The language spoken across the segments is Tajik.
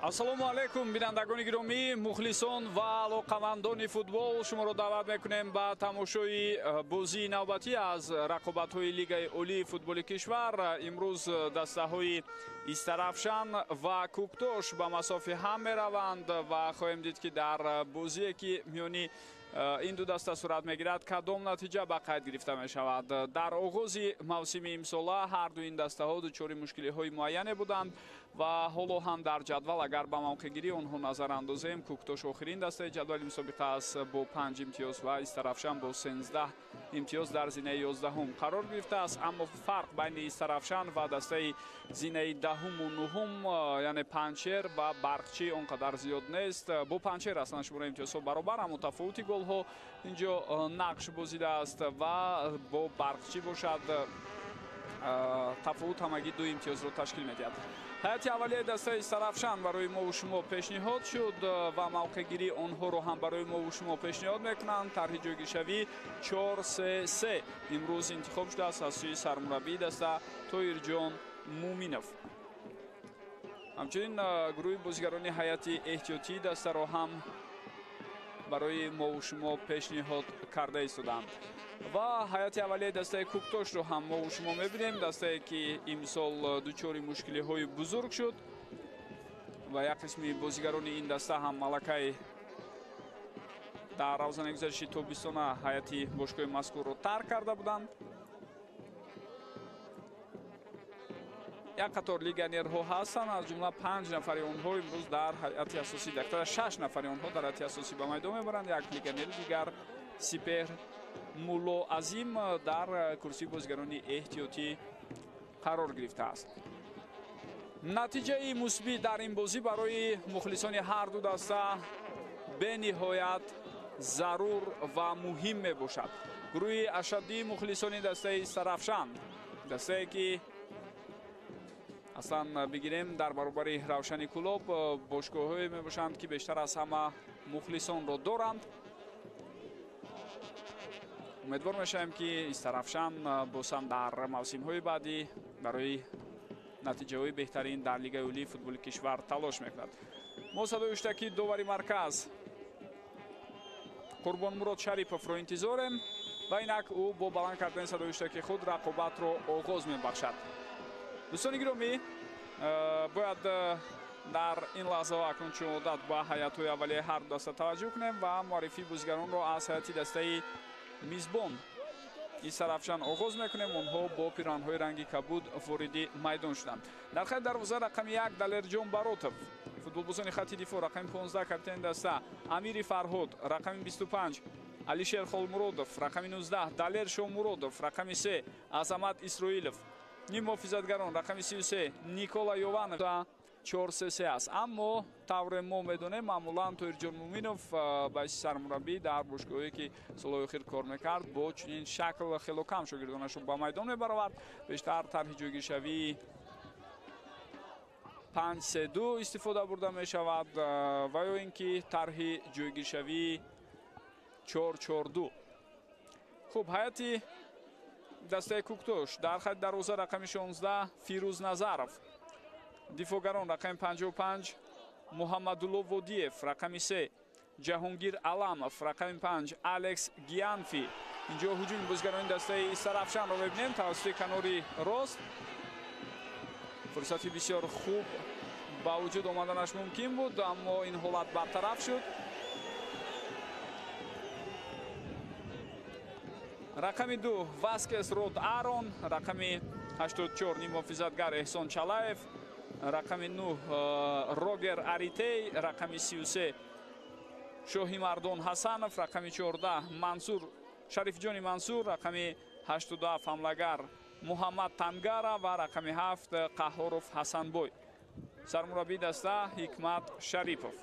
Ассалому алайкум, бинандагони гиромӣ, мухлисон ва алоқамандони футбол. Шуморо даъват мекунем ба тамошои бозии навбатӣ аз рақобатҳои Лигаи Олии футболи кишвар. Имрӯз дастаҳои Истарафшан ва Куктош ба масофи ҳам мераванд ва хоҳем дид, ки дар бозие, ки миёни ин ду даста сурат мегирад, кадом натиҷа ба қайд гирифта мешавад. Дар оғози мавсими имсола ҳар ду ин дастаҳо дучори мушкилиҳои муайяне буданд ва ҳоло ҳам дар ҷадвал агар ба мавқеъгирии онҳо назар андозем, Куктош охирин дастаи ҷадвали мусобиқа аст бо 5 имтиёз ва Истарафшан бо 13 имтиёз дар зинаи 11 қарор гирифтааст. Аммо фарқ байни Истарафшан ва дастаи зинаи 10-уму 9-ум, яъне Панҷшер ва Барқчӣ, он қадар зиёд нест. Бо Панҷшер аслан шумораи имтиёзҳо баробар, аммо тафовути голҳо инҷо нақш бозидааст ва бо Барқчӣ бошад тафовут ҳамагӣ 2 имтиёзро ташкил медиҳад. Ҳайати аввалияи дастаи Истарафшан барои мову шумо пешниҳод шуд ва мавқеъгирии онҳоро ҳам барои мову шумо пешниҳод мекунанд. Тарҳи ҷойгиршавӣ 4-3-3 имрӯз интихоб шудааст аз сӯи сармураббии даста Тоирҷон Муминов. Ҳамчунин гурӯҳи бозигарони ҳайати эҳтиётии дастаро ҳам барои мову шумо пешниҳод карда истоданд. Ва ҳайати аввалияи дастаи Куктошро ҳам мову шумо мебинем, дастае ки имсол дучори мушкилиҳои бузург шуд ва як қисми бозигарони ин даста ҳам малакай дар равзанаи гузариши тобистона ҳайати бошгоҳи мазкурро тарк карда буданд. Як қатор легионерҳо ҳастанд, аз ҷумла 5 нафари онҳо имрӯз дар ҳайати асосӣ, дақиқтар 6 нафари онҳо дар ҳайати асосӣ ба майдон мебаранд. Як легионери дигар Сипеҳр Мулло Азим дар курсии бозигарони эҳтиётӣ қарор гирифтааст. Натиҷаи мусбӣ дар ин бозӣ барои мухлисони ҳар ду даста бениҳоят зарур ва муҳим мебошад. Гурӯҳи ашаддии мухлисони дастаи Истарафшан, дастае ки аслан бигирем дар баробари Равшани Кӯлоб бошгоҳҳое мебошанд, ки бештар аз ҳама мухлисонро доранд. Умедвор мешавем, ки Истарафшан боз ҳам дар мавсимҳои баъдӣ барои натиҷаҳои беҳтарин дар Лигаи Олии футболи кишвар талош мекунад. Мо садои ҳуштаки довари марказ Қурбонмурод Шариповро интизорем ва инак ӯ бо баланд кардани садои ҳуштаки худ рақобатро оғоз мебахшад. Дӯстони гиромӣ, бояд дар ин лаҳзаҳо акнун чун одат ба ҳайатҳои аввалияи ҳар ду даста таваҷҷӯҳ кунем ва муаррифии бозигаронро аз ҳайати дастаи мизбон Истарафшан оғоз мекунем. Онҳо бо пиранҳои ранги кабуд вориди майдон шуданд. Дар хати дарвоза рақами 1 Далерҷон Баротов, футболбозони хати дифоъ рақами 15 капитани даста Амири Фарҳод, рақами 25 Алишер Холмуродов, рақами 19 Далер Шомуродов, рақами 3 Азамат Исроилов, ним муҳофизатгарон рақами 33 Никола Йованов. 4-3-3 аст. Аммо тавре мо медонем, маъмулан Тоирҷон Муминов ба ҳайси сармураббӣ дар бошгоҳое ки солҳои охир кор мекард, бо чунин шакл хело кам шогирдонашро ба майдон мебаровард. Бештар тарҳи ҷойгиршавии 5-3-2 истифода бурда мешавад ва ё ин ки тарҳи ҷойгиршавии 4-4-2. Хуб, ҳайати дастаи Куктош дар хати дарвоза рақами 16 Фирӯз Назаров, дифоъгарон рақами 55 Муҳаммадулло Водиев, рақами 3 Ҷаҳонгир Аламов, рақами 5 Алекс Гианфи. Инҷо ҳуҷуми бозигарони дастаи Истарафшанро мебинем тавассути канори рост. Фурсати бисёр хуб ба вуҷуд омаданаш мумкин буд, аммо ин ҳолат бартараф шуд. Рақами 2 Васкес Род Арон, рақами 84 ниммуҳофизатгар Эҳсон Чалаев, рақами 9 Рогер Аритей, рақами 33 Шоҳимардон Ҳасанов, рақами 14 Мансур Шарифҷони Мансур, рақами 87 ҳамлагар Муҳаммад Тангара ва рақами 7 Қаҳҳоров Ҳасанбой. Сармураббии даста Ҳикмат Шарипов.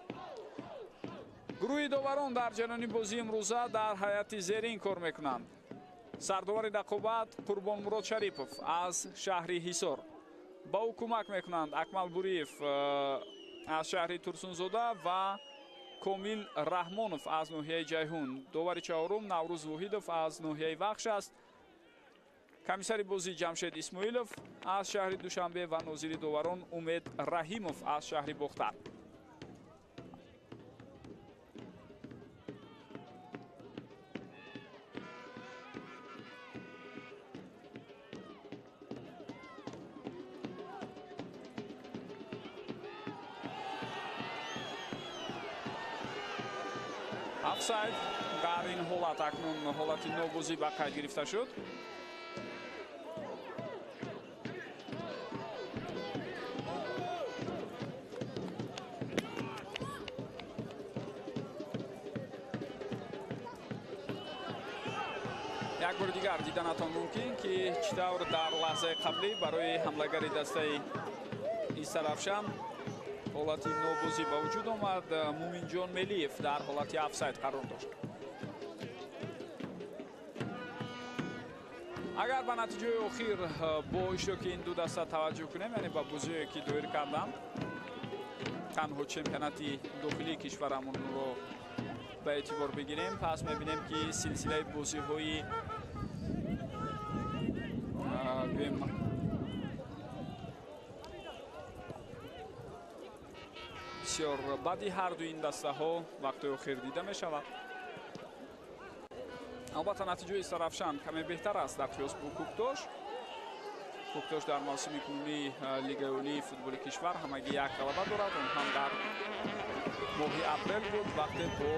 Гурӯҳи доварон дар ҷараёни бозии имрӯза дар ҳайати зерин кор мекунанд. Сардовари рақобат Қурбонмурод Шарипов аз шаҳри Ҳисор. Ба ӯ кӯмак мекунанд Акмал Буриев аз шаҳри Турсунзода ва Комил Раҳмонов аз ноҳияи Ҷайҳун. Довари чаҳорум Наврӯз Воҳидов аз ноҳияи Вахш аст. Комиссари бозӣ Ҷамшед Исмоилов аз шаҳри Душанбе ва нозири доварон Умед Раҳимов аз шаҳри Бохтар. Офсайд дар ин ҳолат акнун ҳолати нобозӣ ба қайд гирифта шуд. Як бори дигар диданатон мумкин ки чӣ тавр дар лаҳзаи қаблӣ барои ҳамлагари дастаи Истаравшан ҳолати нобозӣ ба вуҷуд омад. Муминҷон Мелиев дар ҳолати офсайд қарор дошт. Агар ба натиҷаи охир бо иштироки ин ду даста таваҷҷӯҳ кунем, яъне ба бозие ки доир карданд, танҳо чемпионати дохилии кишварамонро ба эътибор бигирем, пас мебинем ки силсилаи бозиҳои гӯем бисёр баъди ҳар ду ин дастаҳо вақтҳои охир дида мешавад. Албатта натиҷаи Истаравшан каме беҳтар аст дар қиёс бо Кӯктош. Кӯктош дар мавсими кунунии Лигаи олии футболи кишвар ҳамагӣ як ғалаба дорад, он ҳам дар моҳи апрел буд, вақте бо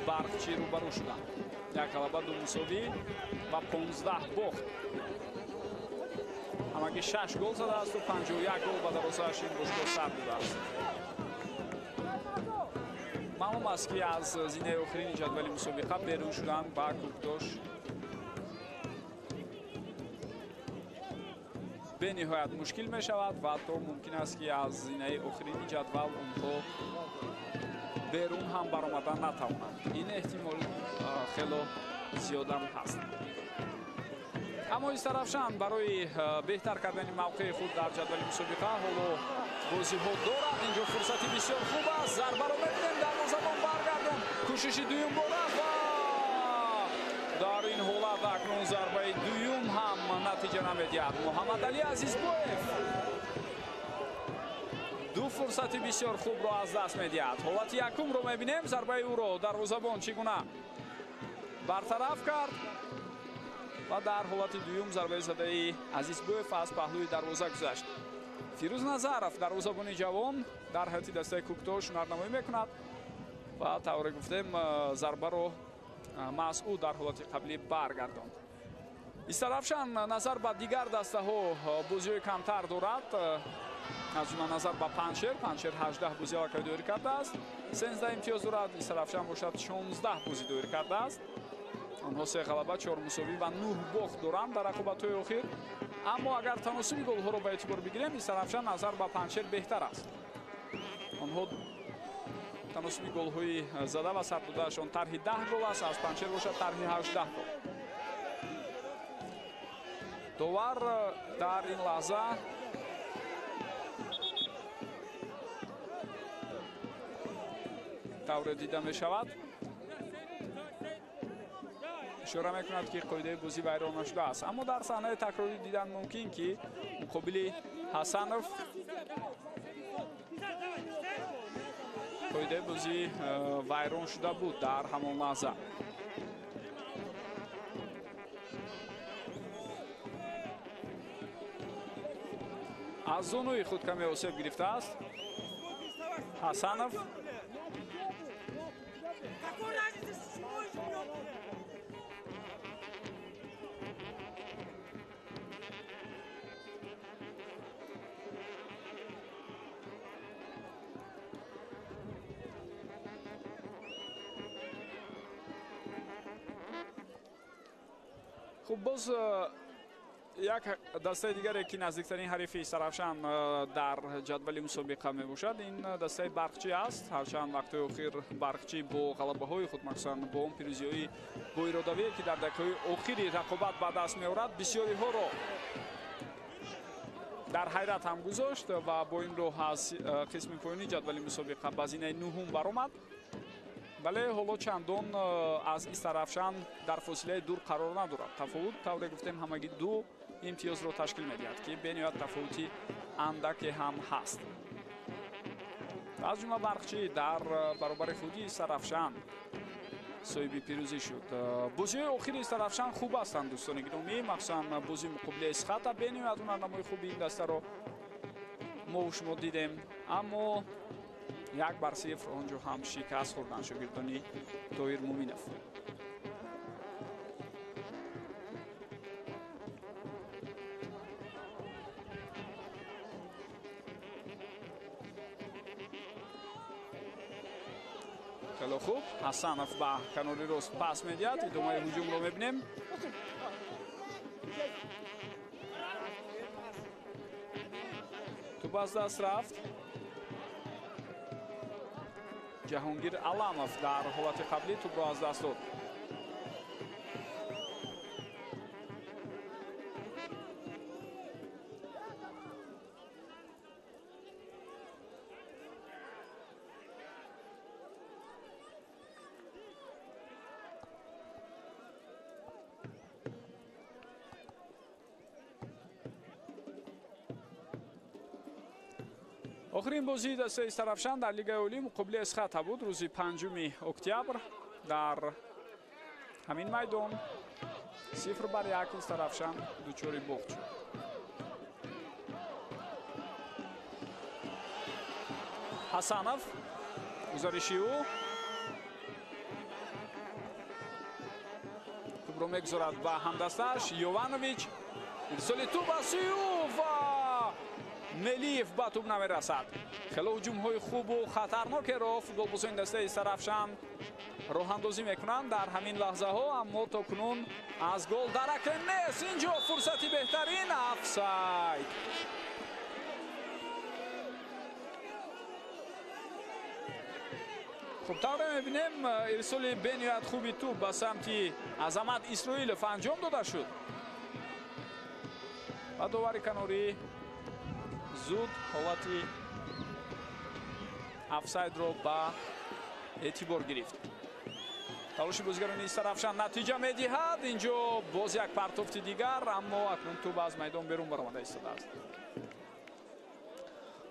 Барқчӣ рӯбарӯ шуданд. Як ғалаба, 2 мусовӣ ва 15 бохт. Ҳамагӣ 6 гол задааст ва 51 гол ба дарвозааш ин бошгоҳ сар додааст. Маълум аст ки аз зинаи охирини ҷадвали мусобиқа берун шудан ба Кӯктош бениҳоят мушкил мешавад ва ҳатто мумкин аст ки аз зинаи охирини ҷадвал онҳо берун ҳам баромадан натавонанд. Ин эҳтимол хело зиёдам ҳаст. Аммо Истаравшан барои беҳтар кардани мавқеи худ дар ҷадвали мусобиқа ҳоло бозиҳо дорад. Инҷо фурсати бисёр хуб аст. Зарбаро мебинем, дарвозабон баргардон. Кӯшиши дуюм бора ва дар ин ҳолат акнун зарбаи дуюм ҳам натиҷа намедиҳад. Муҳаммадалӣ Азизбоев ду фурсати бисёр хубро аз даст медиҳад. Ҳолати якумро мебинем, зарбаи ӯро дарвозабон чӣ гуна бартараф кард ва дар ҳолати дуюм зарбаи задаи Азизбоев аз паҳлӯи дарвоза гузашт. Фирӯз Назаров дарвозабони ҷавон дар ҳайати дастаи Кӯктош ҳунарнамоӣ мекунад ва тавре гуфтем зарбаро маҳз ӯ дар ҳолати қаблӣ баргардонд. Истаравшан назар ба дигар дастаҳо бозиҳои камтар дорад, аз ҷумла назар ба Панҷшер. Панҷшер 18 бозӣ аллакай доир кардааст, 13 имтиёз дорад. Истаравшан бошад 16 бозӣ доир кардааст. Онҳо 3 ғалаба, 4 мусовӣ ва 9 бохт доранд дар рақобатҳои охир. Аммо агар таносуби голҳоро ба эътибор бигирем, Истаравшан назар ба Панҷшер беҳтар аст. Онҳо таносуби голҳои зада ва сар додаашон тарҳи 10 гол аст, аз Панҷшер бошад тарҳи 18 гол. Довар дар ин лаҳза тавре дида мешавад ишора мекунад ки қоидаи бозӣ вайрон нашудааст. Аммо дар саҳнаи такрорӣ дидан мумкин ки муқобили Ҳасанов қоидаи бозӣ вайрон шуда буд дар ҳамон лаҳза. Аз зонуи худ каме осеб гирифтааст Ҳасанов. Хуб, боз як дастаи дигаре ки наздиктарин ҳарифи Истаравшан дар ҷадвали мусобиқа мебошад, ин дастаи Барқчӣ аст. Ҳарчанд вақтҳои охир Барқчӣ бо ғалабаҳои худ, махсусан бо он пирӯзиҳои боиродавие ки дар дақиқаҳои охири рақобат ба даст меорад, бисёриҳоро дар ҳайрат ҳам гузошт ва бо ин роҳ аз қисми поёнии ҷадвали мусобиқа ба зинаи нуҳум баромад. Вале ҳоло чандон аз Истаравшан дар фосилаи дур қарор надорад. Тафовут, тавре гуфтем, ҳамагӣ 2 имтиёзро ташкил медиҳад, ки бениҳоят тафовути андаке ҳам ҳаст. Аз ҷумла Барқчӣ дар баробари худи Истаравшан соҳиби пирӯзӣ шуд. Бозиҳои охири Истаравшан хуб ҳастанд, дӯстони гиромӣ, махсусан бозии муқобили Эсхата бениҳоят ҳунарнамои хуби ин дастаро мо шумо дидем. Аммо 1-0 он ҷо ҳам шикаст хӯрданд шогирдони Тоҳир Муминов. Хело хуб, Ҳасанов ба канори рост пас медиҳад. Идомаи ҳуҷумро мебинем. Туп аз даст рафт. Ҷаҳонгир Аламов дар ҳолати қаблӣ тупро аз даст дод. Охирин бозии дастаи Истаравшан дар Лигаи Олӣ муқобили Эсхата буд рӯзи 5 октябр дар ҳамин майдон 0-1 Истаравшан дучори бохт шуд. Ҳасанов, гузариши ӯ, тӯбро мегузорад ба ҳамдастааш Йованович. Ирсоли тӯб аз сӯи ӯ ва Мелиев ба тӯб намерасад. Хело ҳуҷумҳои хубу хатарнокеро футболбозони дастаи Истаравшан роҳандозӣ мекунанд дар ҳамин лаҳзаҳо, аммо то кунун аз гол дараке нест. Инҷо фурсати беҳтарин, офсайд. Хуб, тавре мебинем, ирсоли бениҳоят хуби тӯб ба самти Азамат Исроилов анҷом дода шуд ва довари канорӣ зуд ҳолати офсайдро ба эътибор гирифт. Талоши бозигарони Истаравшан натиҷа медиҳад. Инҷо боз як партофти дигар, аммо акнун тӯб аз майдон берун баромада истодааст.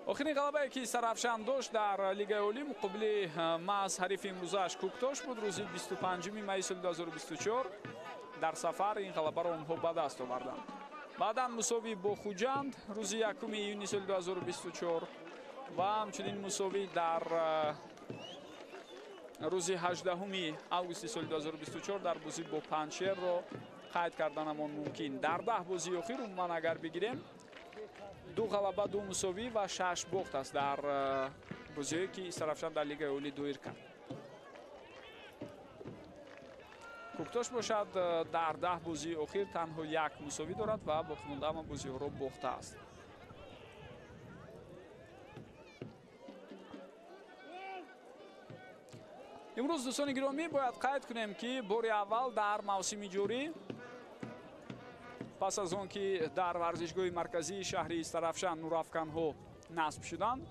Охирин ғалабае ки Истаравшан дошт дар Лигаи Олӣ муқобили маҳз ҳарифи имрӯзааш Кӯктош буд рӯзи 25 майи соли 2024. Дар сафар ин ғалабаро онҳо ба даст оварданд. Баъдан мусовӣ бо Хуҷанд рӯзи 1 июни соли 2024 ва ҳамчунин мусовӣ дар рӯзи 18 августи соли 2024 дар бозӣ бо Панҷшерро қайд карданамон мумкин. Дар 10 бозии охир умуман агар бигирем, 2 ғалаба, 2 мусовӣ ва 6 бохт аст дар бозиҳое ки Истаравшан дар Лигаи Олӣ доир кард. Кӯктош бошад дар 10 бозии охир танҳо 1 мусовӣ дорад ва боқимонда ҳама бозиҳоро бохтааст. Имрӯз, дӯстони гиромӣ, бояд қайд кунем, ки бори аввал дар мавсими ҷорӣ пас аз он ки дар варзишгоҳи марказии шаҳри Истаравшан нурафканҳо насб шуданд,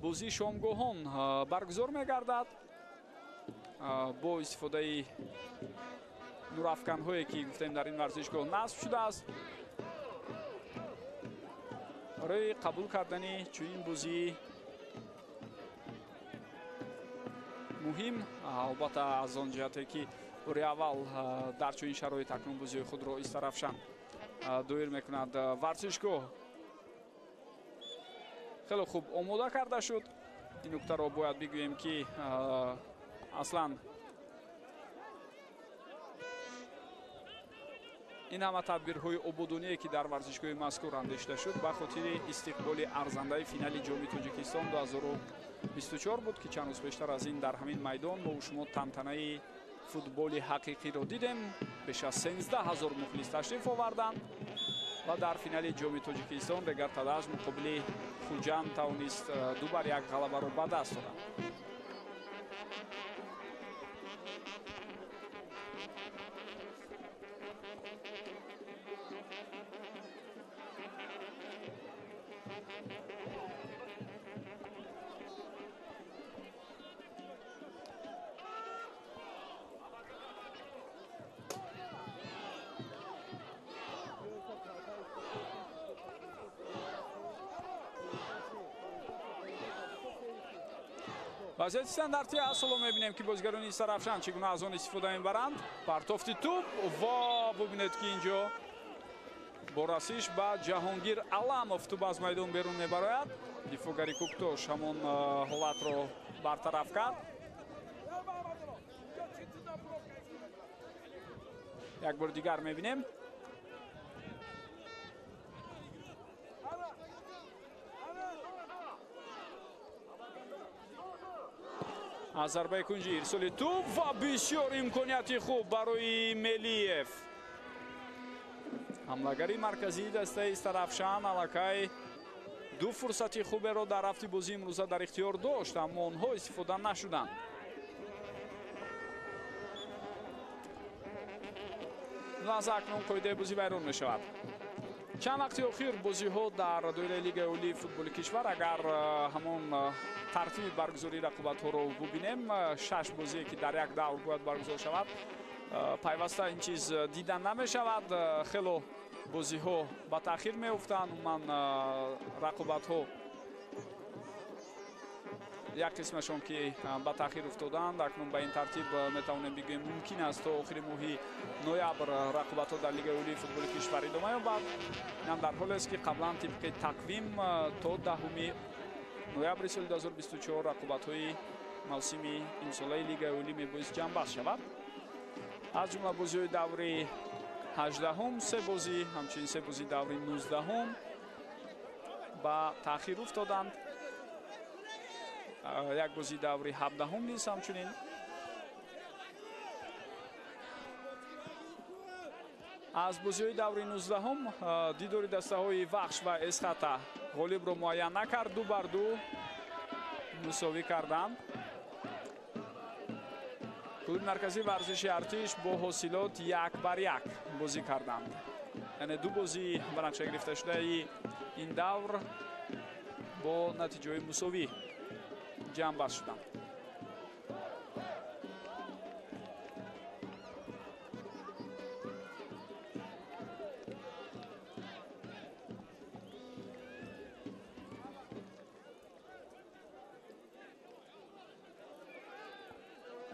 бозии шомгоҳон баргузор мегардад бо истифодаи нурафканҳое ки гуфтем дар ин варзишгоҳ насб шудааст. Барои қабул кардани чунин бозии муҳим, албатта аз он ҷиҳате ки бори аввал дар чунин шароит акнун бозиҳои худро Истаравшан доир мекунад, варзишгоҳ хеле хуб омода карда шуд. Ин нуктаро бояд бигӯем, ки аслан ин ҳама тадбирҳои ободоние ки дар варзишгоҳи мазкур андешида шуд ба хотири истиқболи арзандаи финали Ҷоми Тоҷикистон 2024 буд, ки чанд рӯз пештар аз ин дар ҳамин майдон мо шумо тантанаи футболи ҳақиқиро дидем. Беш аз 13 000 мухлис ташриф оварданд ва дар финали Ҷоми Тоҷикистон Регар Тадаз муқобили Хуҷанд тавонист 2-1 ғалабаро ба даст орад. Вазъияти стандартӣ аст. Ҳоло мебинем, ки бозигарони Истаравшан чӣ гуна аз он истифода мебаранд. Партофти тӯб ва бубинед, ки инҷо бо расиш ба Ҷаҳонгир Аламов тӯб аз майдон берун мебарояд. Дифоъгари Кӯктош ҳамон ҳолатро бартараф кард. Як бор дигар мебинем. Аз зарбаи кунҷи ирсоли тӯб ва бисёр имконияти хуб барои Мелиев. Ҳамлагари марказии дастаи Истарафшан аллакай ду фурсати хуберо дар рафти бозии имрӯза дар ихтиёр дошт, аммо онҳо истифода нашуданд. Лаҳза акнун қоидаи бозӣ вайрон мешавад. Чанд вақти охир бозиҳо дар доираи Лигаи олии футболи кишвар, агар ҳамон тартиби баргузории рақобатҳоро бубинем, 6 бозие ки дар як давр бояд баргузор шавад, пайваста ин чиз дида намешавад. Хело бозиҳо ба таъхир меуфтанд, умуман рақобатҳо як қисмашон ки ба таъхир уфтоданд. Акнун ба ин тартиб метавонем бигӯем, мумкин аст то охири моҳи ноябр рақобатҳо дар Лигаи олии футболи кишвар идома ёбад. Инам дар ҳолест ки қаблан тибқи тақвим то 10 ноябри соли 2024 рақобатҳои мавсими имсолаи Лигаи олӣ мебоист ҷамъбаст шавад. Аз ҷумла бозиҳои даври 18-ум се бозӣ, ҳамчунин се бозии даври 19-ум ба таъхир уфтоданд. Як бозии даври 17-ум низ ҳамчунин. Аз бозиҳои даври 19-ум дидори дастаҳои Вахш ва Эсхата ғолибро муайян накард, 2 бар 2 мусовӣ карданд. Клуби марказии варзиши Артиш бо ҳосилот 1 бар 1 бозӣ карданд. Яъне ду бозии ба нақша гирифташудаи ин давр бо натиҷаҳои мусовӣ ҷамъбаст шуданд.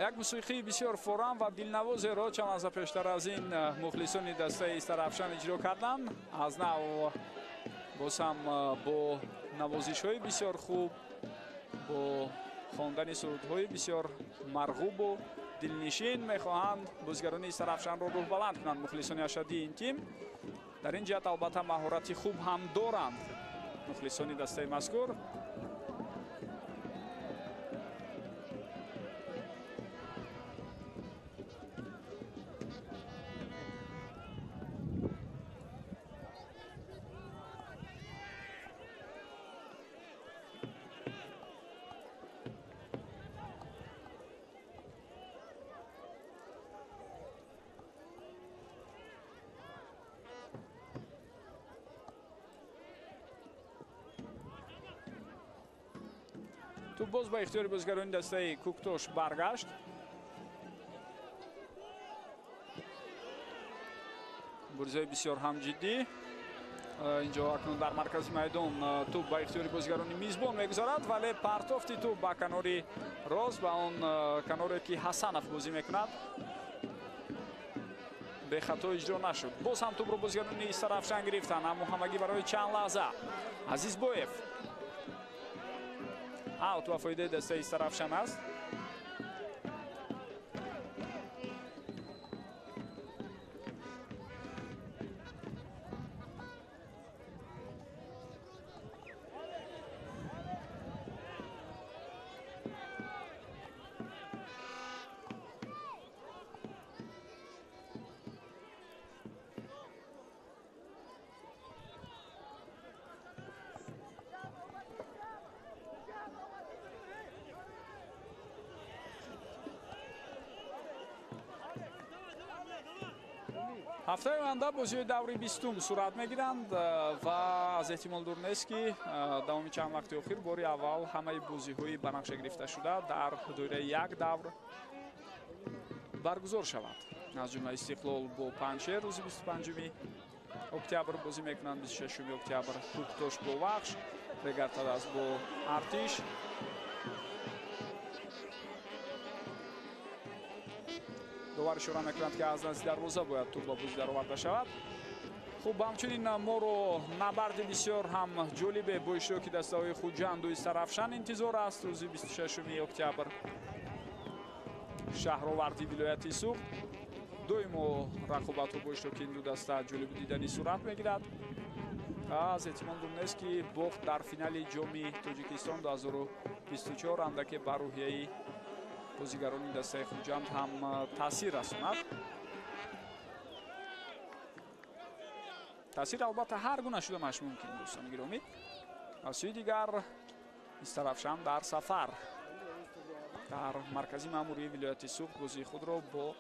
Як мусиқии бисёр форам ва дилнавозеро чанд лаҳза пештар аз ин мухлисони дастаи Истарафшан иҷро карданд. Аз нав боз ҳам бо навозишҳои бисёр хуб, бо хондани сурудҳои бисёр марғубу дилнишин мехоҳанд бозигарони Истарафшанро рӯҳбаланд кунанд мухлисони ашаддии ин тим. Дар ин ҷиҳат албатта маҳорати хуб ҳам доранд мухлисони дастаи мазкур. Тӯб боз ба ихтиёри бозигарони дастаи Кӯктош баргашт. Бурзиҳои бисёр ҳам ҷиддӣ. Инҷо акнун дар маркази майдон тӯб ба ихтиёри бозигарони мизбон мегузарад, вале партофти тӯб ба канори рост, ба он каноре ки Ҳасанов бозӣ мекунад, бехато иҷро нашуд. Боз ҳам тӯбро бозигарони Истарафшан гирифтанд, аммо ҳамагӣ барои чанд лаҳза. Азизбоев аут ва фоидаи дастаи Истарафшан аст. Ҳафтаи оянда бозиҳои даври 20-ум сурат мегиранд ва аз эҳтимол дур нест, ки давоми чанд вақти охир бори аввал ҳамаи бозиҳои ба нақша гирифташуда дар доираи як давр баргузор шавад. Аз ҷумла Истиқлол бо Панҷшер рӯзи 25 октябр бозӣ мекунанд, 26 октябр Кӯктош бо Вахш, Регартадаз бо Артиш. Довар ишора мекунад, ки аз назди дарвоза бояд тӯб ба бозӣ дароварда шавад. Хуб, ҳамчунин моро набарди бисёр ҳам ҷолибе бо иштироки дастаҳои Хуҷанду Истарафшан интизор аст. Рӯзи 26 октябр шаҳроварди вилояти Суғд. Доимо рақобатҳо бо иштироки ин ду даста ҷолиби дидани сурат мегирад. Аз эҳтимол дур нест, ки бохт дар финали ҷоми Тоҷикистон 2024 андаке ба рӯҳияи бозигарони дастаи Хуҷанд ҳам таъсир расонад. Таъсир албатта ҳар гуна шуданаш мумкин, дӯстони гиромӣ. Аз сӯи дигар Истарафшан дар сафар дар маркази маъмурии вилояти Суғд бозии худро бо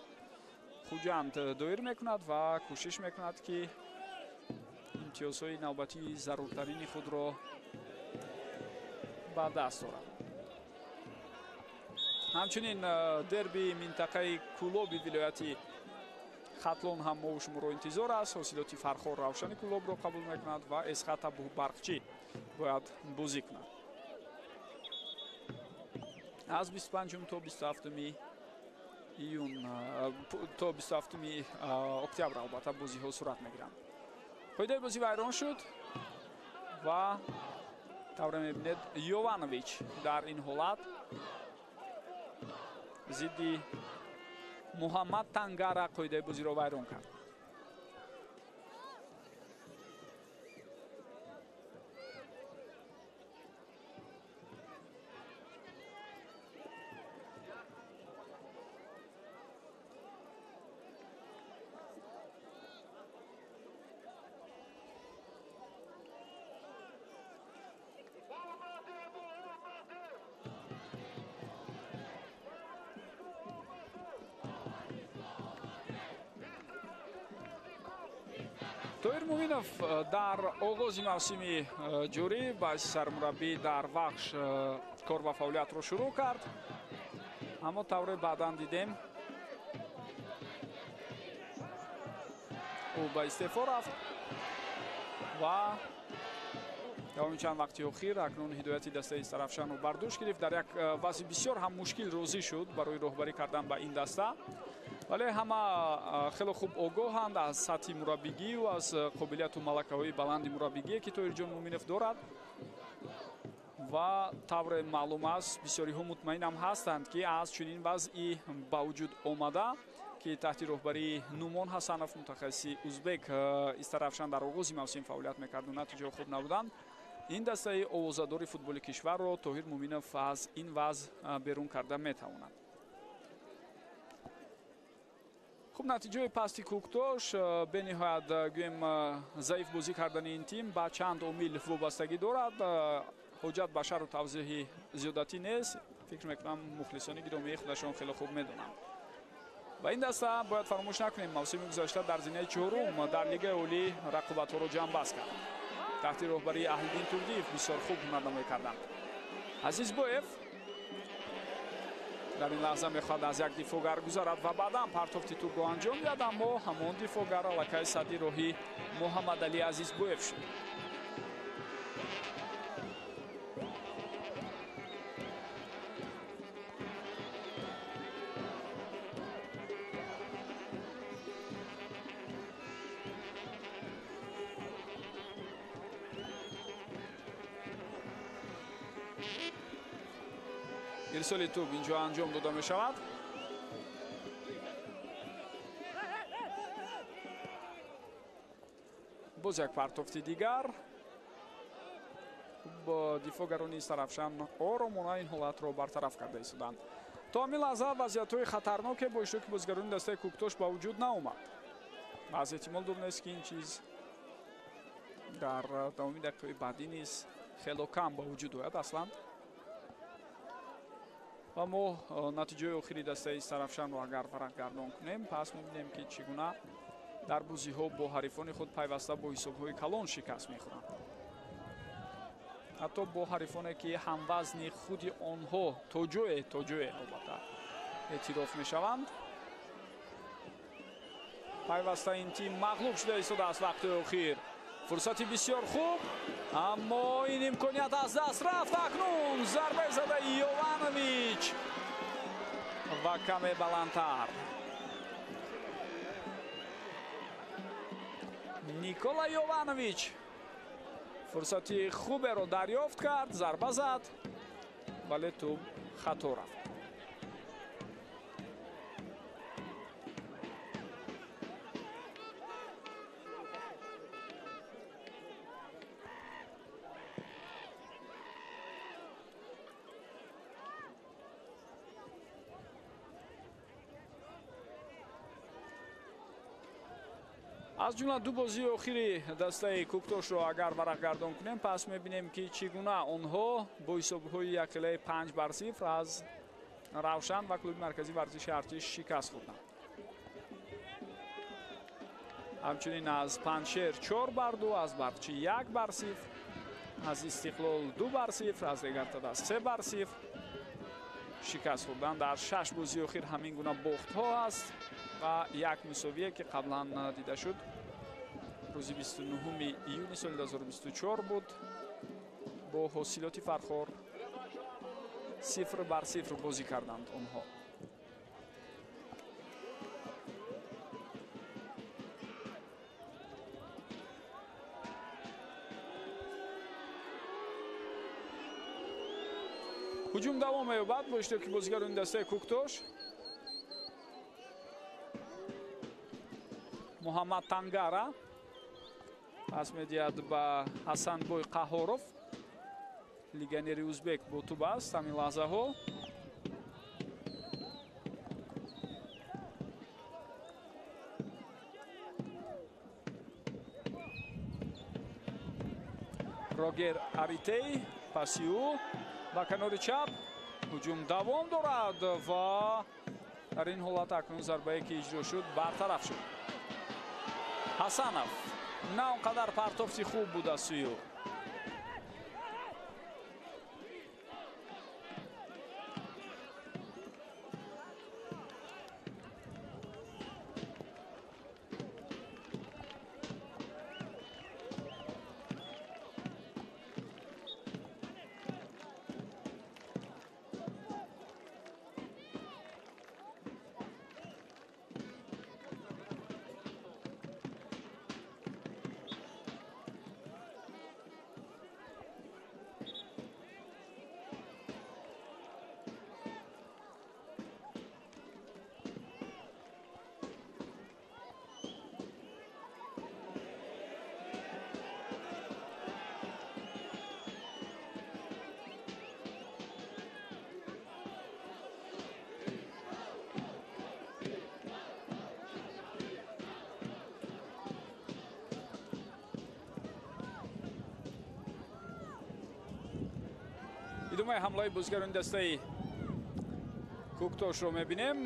Хуҷанд доир мекунад ва кӯшиш мекунад, ки имтиёзҳои навбатии заруртарини худро ба даст орад. Ҳамчунин дерби минтақаи Кӯлоби вилояти Хатлон ҳам мо шуморо интизор аст. Ҳосилоти Фархор Равшани Кӯлобро қабул мекунад ва Эсхата Барқчӣ бояд бозӣ кунад. Аз 25 то 27 июн, то 27 октябр албатта бозиҳо сурат мегиранд. Қоидаи бозӣ вайрон шуд ва тавре мебинед, Йованович дар ин ҳолат зидди Муҳаммад Тангара қоидаи бозиро вайрон кард. Тоҳир Муминов дар оғози мавсими ҷорӣ ба ҳайси сармураббӣ дар Вахш кор ва фаъолиятро шурӯъ кард, аммо тавре баъдан дидем, ӯ ба истеъфо рафт ва давоми чанд вақти охир акнун ҳидояти дастаи Истарафшанро бар дӯш гирифт. Дар як вазъи бисёр ҳам мушкил розӣ шуд барои роҳбарӣ кардан ба ин даста, вале ҳама хеле хуб огоҳанд аз сатҳи мураббигӣ ва аз қобилияту малакаҳои баланди мураббигие, ки Тоҳирҷон Муминов дорад. Ва тавре маълум аст, бисёриҳо мутмаинам ҳастанд, ки аз чунин вазъи ба вуҷуд омада, ки таҳти роҳбарии Нумон Ҳасанов, мутахассиси узбек, Истарафшан дар оғози мавсим фаъолият мекарду натиҷаҳо хуб набуданд, ин дастаи овозадори футболи кишварро Тоҳир Муминов аз ин вазъ берун карда метавонад. Хуб, натиҷаи пасти Кӯктош, бениҳоят гӯем заиф бозӣ кардани ин тим ба чанд омил вобастагӣ дорад. Ҳоҷат ба шарҳу тавзеҳи зиёдатӣ нест. Фикр мекунам, мухлисони гиромии худашон хеле хуб медонанд. Ва ин даста, бояд фаромӯш накунем, мавсими гузашта дар зинаи чорум дар Лигаи олӣ рақобатҳоро ҷамъбаст кард. Таҳти роҳбарии Аҳлиддин Турдиев бисёр хуб ҳунарнамоӣ карданд. Азизбоев дар ин лаҳза мехоҳад аз як дифоъгар гузарад ва баъдан партофти тӯбро анҷом диҳад, аммо ҳамон дифоъгар аллакай садди роҳи Муҳаммадалӣ Азизбоев шуд. Ирсоли тӯб инҷо анҷом дода мешавад. Боз як партофти дигар. Дифоъгарони Истарафшан оромона ин ҳолатро бартараф карда истоданд. То ҳамин лаҳза вазъиятҳои хатарноке бо иштироки бозигарони дастаи Кӯктош ба вуҷуд наомад. Аз эҳтимол дур нест, ки ин чиз дар давоми дақиқаҳои баъдӣ низ хело кам ба вуҷуд ояд аслан. Ва мо натиҷаи охири дастаи Истарафшанро агар варақгардон кунем, пас мебинем, ки чӣ гуна дар бозиҳо бо ҳарифони худ пайваста бо ҳисобҳои калон шикаст мехӯранд, ҳатто бо ҳарифоне, ки ҳамвазни худи онҳо то ҷое албатта эътироф мешаванд. Пайваста ин тим мағлуб шуда истодааст вақти охир. Фурсати бисёр хуб, аммо ин имконият аз даст рафт. Акнун зарбаи задаи Йованович ва каме баландтар. Никола Йованович фурсати хуберо дарёфт кард, зарба зад, вале тӯб хато рафт. Аз ҷумла ду бозии охири дастаи Кӯктошро агар варақгардон кунем, пас мебинем, ки чӣ гуна онҳо бо ҳисобҳои якхелаи 5-0 аз Равшан ва клуби марказии варзиши Артиш шикаст хӯрданд. Ҳамчунин аз Панҷшер 4-2, аз Барқчӣ 1-0, аз Истиқлол 2-0, аз Регартада 3-0 шикаст хӯрданд. Дар 6 бозии охир ҳамин гуна бохтҳо аст ва як мусовие, ки қаблан дида шуд, рӯзи 29 июни соли 2024 буд, бо ҳосилоти Фархор 0-0 бозӣ карданд онҳо. Ҳуҷум давом меёбад бо иштироки бозигарони дастаи Кӯктош. Муҳаммад Тангара пас медиҳад ба Ҳасанбой Қаҳоров, легионери узбек бо тӯб аст ҳамин лаҳзаҳо. Рогер Аритей паси ӯ ба канори чап, ҳуҷум давом дорад ва дар ин ҳолат акнун зарбае, ки иҷро шуд, бартараф шуд. Ҳасанов на он қадар партофти хуб буд аз сӯи ӯ. Идомаи ҳамлаи бозигарони дастаи Кӯктошро мебинем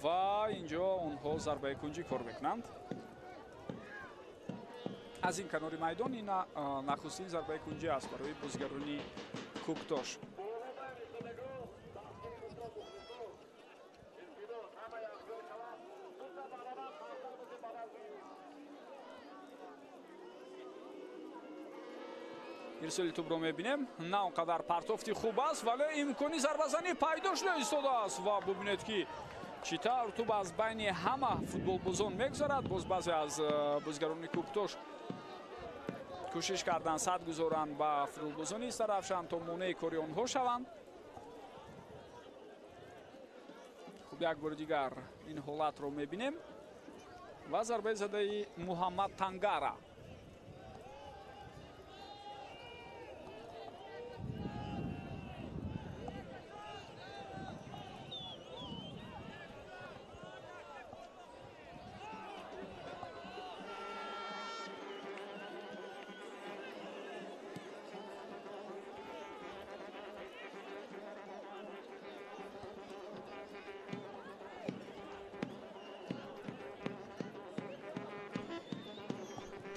ва инҷо онҳо зарбаи кунҷӣ кор мекунанд. Аз ин канори майдон ин нахустин зарбаи кунҷӣ аст барои бозигарони Кӯктош. Ирсоли тӯбро мебинем, на он қадар партофти хуб аст, вале имкони зарбазанӣ пайдо шуда истодааст ва бубинед, ки чӣ тавр тӯб аз байни ҳама футболбозон мегузарад. Боз баъзе аз бозигарони Кӯктош кӯшиш карданд сад гузоранд ба футболбозони Истаравшан, то монеи кори онҳо шаванд. Хуб, як бори дигар ин ҳолатро мебинем ва зарбаи задаи Муҳаммад Тангара.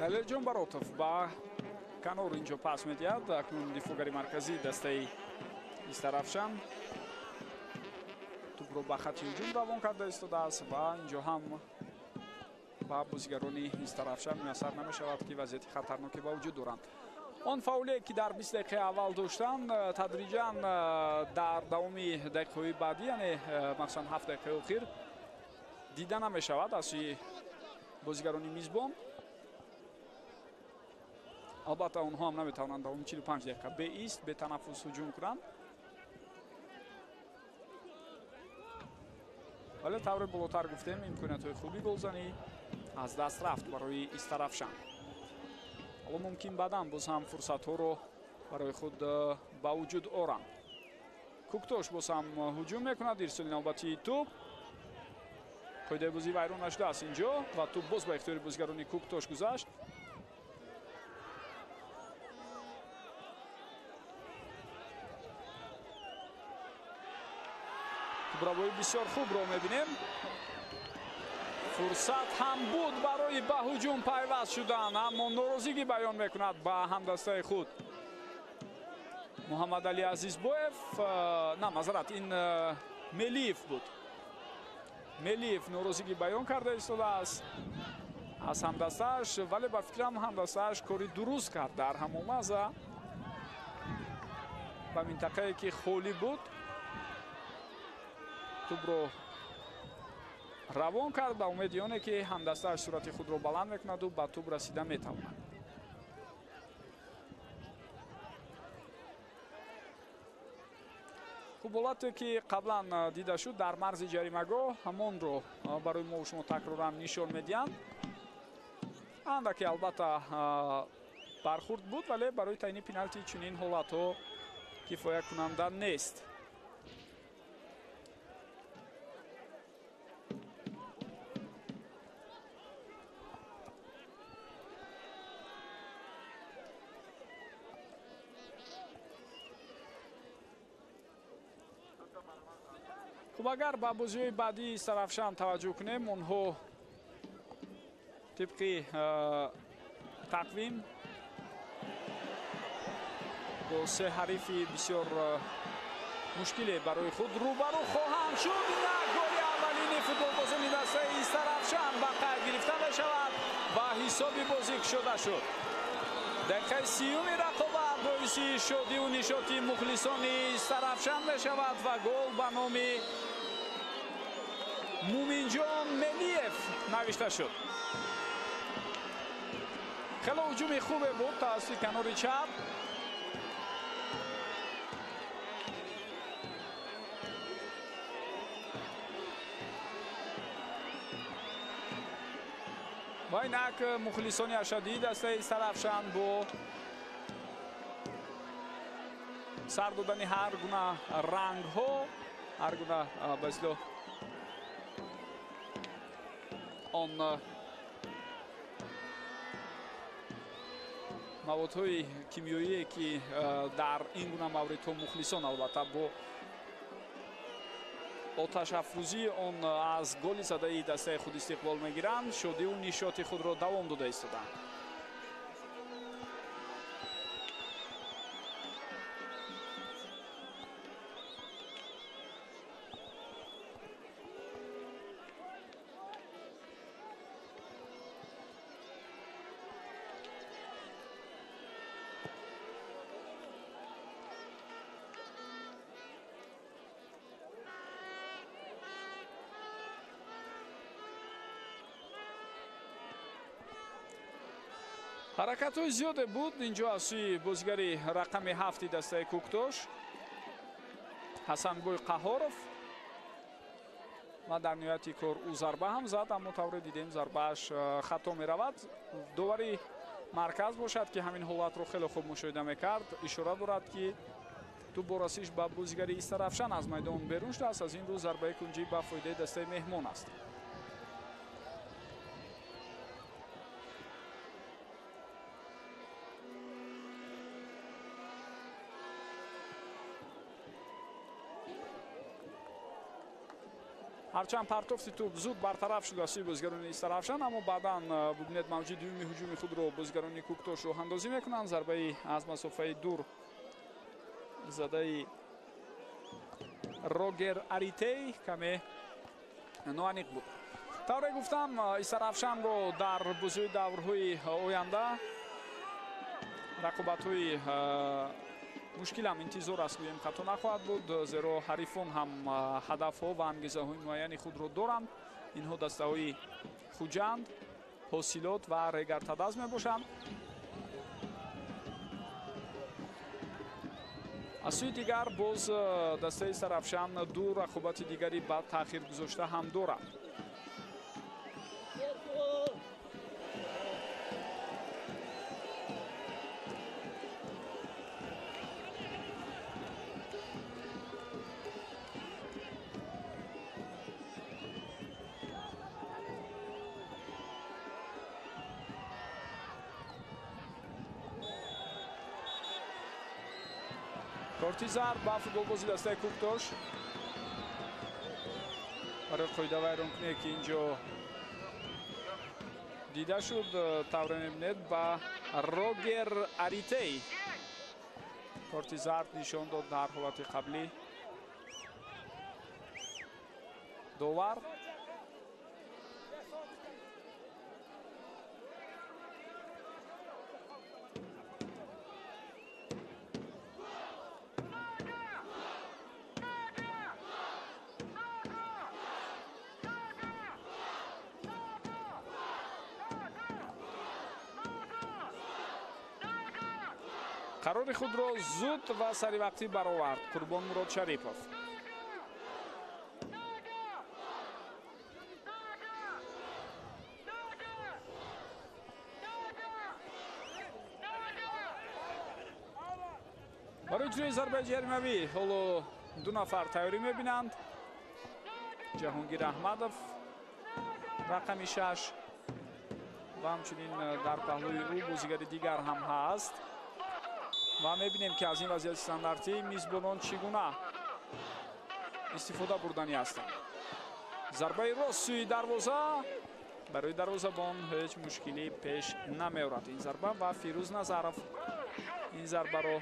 Далерҷон Баротов ба канор инҷо пас медиҳад. Акнун дифоъгари марказии дастаи Истаравшан тӯбро ба хати ҳуҷум равон карда истодааст ва инҷо ҳам ба бозигарони Истаравшан муяссар намешавад, ки вазъияти хатарноке ба вуҷуд доранд. Он фаъолие, ки дар 20 дақиқаи аввал доштанд, тадриҷан дар давоми дақиқаҳои баъдӣ, яъне махсусан 7 дақиқаи охир, дида намешавад аз сӯи бозигарони мизбон. Албатта, онҳо ҳам наметавонанд давоми 45 дақиқа беист, бетанаффус ҳуҷум кунанд. Вале тавре болотар гуфтем, имкониятҳои хуби голзанӣ аз даст рафт барои Истарафшан. Ҳоло мумкин баъдан боз ҳам фурсатҳоро барои худ ба вуҷуд оранд. Куктош боз ҳам ҳуҷум мекунад. Ирсоли навбатии тӯб. Қоидаи бозӣ вайрон нашудааст инҷо ва тӯб боз ба ихтиёри бозигарони Куктош гузашт. Тӯбравои бисёр хубро мебинем. Фурсат ҳам буд барои ба ҳуҷум пайваст шудан, аммо норозигӣ баён мекунад ба ҳамдастаи худ Муҳаммадалӣ Азизбоев. На, мазарат, ин Мелиев буд. Мелиев норозигӣ баён карда истодааст аз ҳамдастааш, вале ба фикрам ҳамдастааш кори дуруст кард. Дар ҳамон лаҳза ба минтақае ки холӣ буд тӯбро равон кард, ба умеди оне ки ҳамдастааш суръати худро баланд мекунаду ба тӯб расида метавонад. Хуб, ҳолате ки қаблан дида шуд дар марзи ҷаримагоҳ, ҳамонро барои мо шумо такроран нишон медиҳанд. Андаке албатта бархурд буд, вале барои таъйини пеналти чунин ҳолатҳо кифоякунанда нест. Хуб, агар ба бозиҳои баъдии Истарафшан таваҷҷӯҳ кунем, онҳо тибқи тақвим бо се ҳарифи бисёр мушкиле барои худ рӯбарӯ хоҳанд шуд. Инак голи аввалини футболбозони дастаи Истарафшан ба қайд гирифта мешавад ва ҳисоби бозӣ кушода шуд. Дақиқаи 30-уми рақобат боиси шодиву нишоти мухлисони Истарафшан мешавад ва гол ба номи Муминҷон Мелиев навишта шуд. Хеле ҳуҷуми хубе буд тавассути канори чап. Ва инак мухлисони ашаддии дастаи Истарафшан бо сар додани ҳар гуна рангҳо, ҳар гуна ба истилоҳ он маводҳои кимиёие ки дар ин гуна мавридҳо мухлисон албатта бо оташафрӯзии он аз голи задаи дастаи худ истиқбол мегиранд, шодиву нишоти худро давом дода истоданд. Ҳаракатҳои зиёде буд инҷо аз сӯи бозигари рақами 7 дастаи Куктош Ҳасанбой Қаҳоров ва дар ниҳояти кор ӯ зарба ҳам зад, аммо тавре дидем зарбааш хато меравад. Довари марказ бошад ки ҳамин ҳолатро хеле хуб мушоҳида мекард, ишора дорад ки тӯб бо расиш ба бозигари Истарафшан аз майдон берун шудааст. Аз ин рӯ зарбаи кунҷӣ ба фоидаи дастаи меҳмон аст. Ҳарчанд партофти тӯб зуд бартараф шуд аз сӯи бозигарони Истарафшан, аммо баъдан бубинед мавҷи дуюми ҳуҷуми худро бозигарони Куктош роҳандозӣ мекунанд. Зарбаи аз масофаи дур задаи Рогер Аритей каме ноаниқ буд. Тавре гуфтам, Истарафшанро дар бозиҳои даврҳои оянда рақобатҳои мушкилам интизор аст, гӯем хато нахоҳад буд, зеро ҳарифон ҳам ҳадафҳо ва ангезаҳои муайяни худро доранд. Инҳо дастаҳои Хуҷанд, Ҳосилот ва Регартадаз мебошанд. Аз сӯи дигар боз дастаи Истаравшан ду рақобати дигари ба таъхир гузошта ҳам дорад. Корти зард ба футболбози дастаи Кӯктош барои қоидавайронкуние, ки инҷо дида шуд, тавре мебинед, ба Рогер Аритей корти зард нишон дод дар ҳолати қаблӣ довар. Қарори худро зуд ва саривақтӣ баровард Қурбон Мурод Шарипов. Барои иҷрои зарбаи ҷаримавӣ ҳоло ду нафар тайёрӣ мебинанд. Ҷаҳонгир Аҳмадов рақами 6 ва ҳамчунин дар паҳлӯи ӯ бозигари дигар ҳам ҳаст. Ва мебинем, ки аз ин вазъияти стандартӣ мизбонон чӣ гуна истифода бурданӣ ҳастанд. Зарбаи рост сӯи дарвоза, барои дарвозабон ҳеҷ мушкилӣ пеш намеорад ин зарба ва Фирӯз Назаров ин зарбаро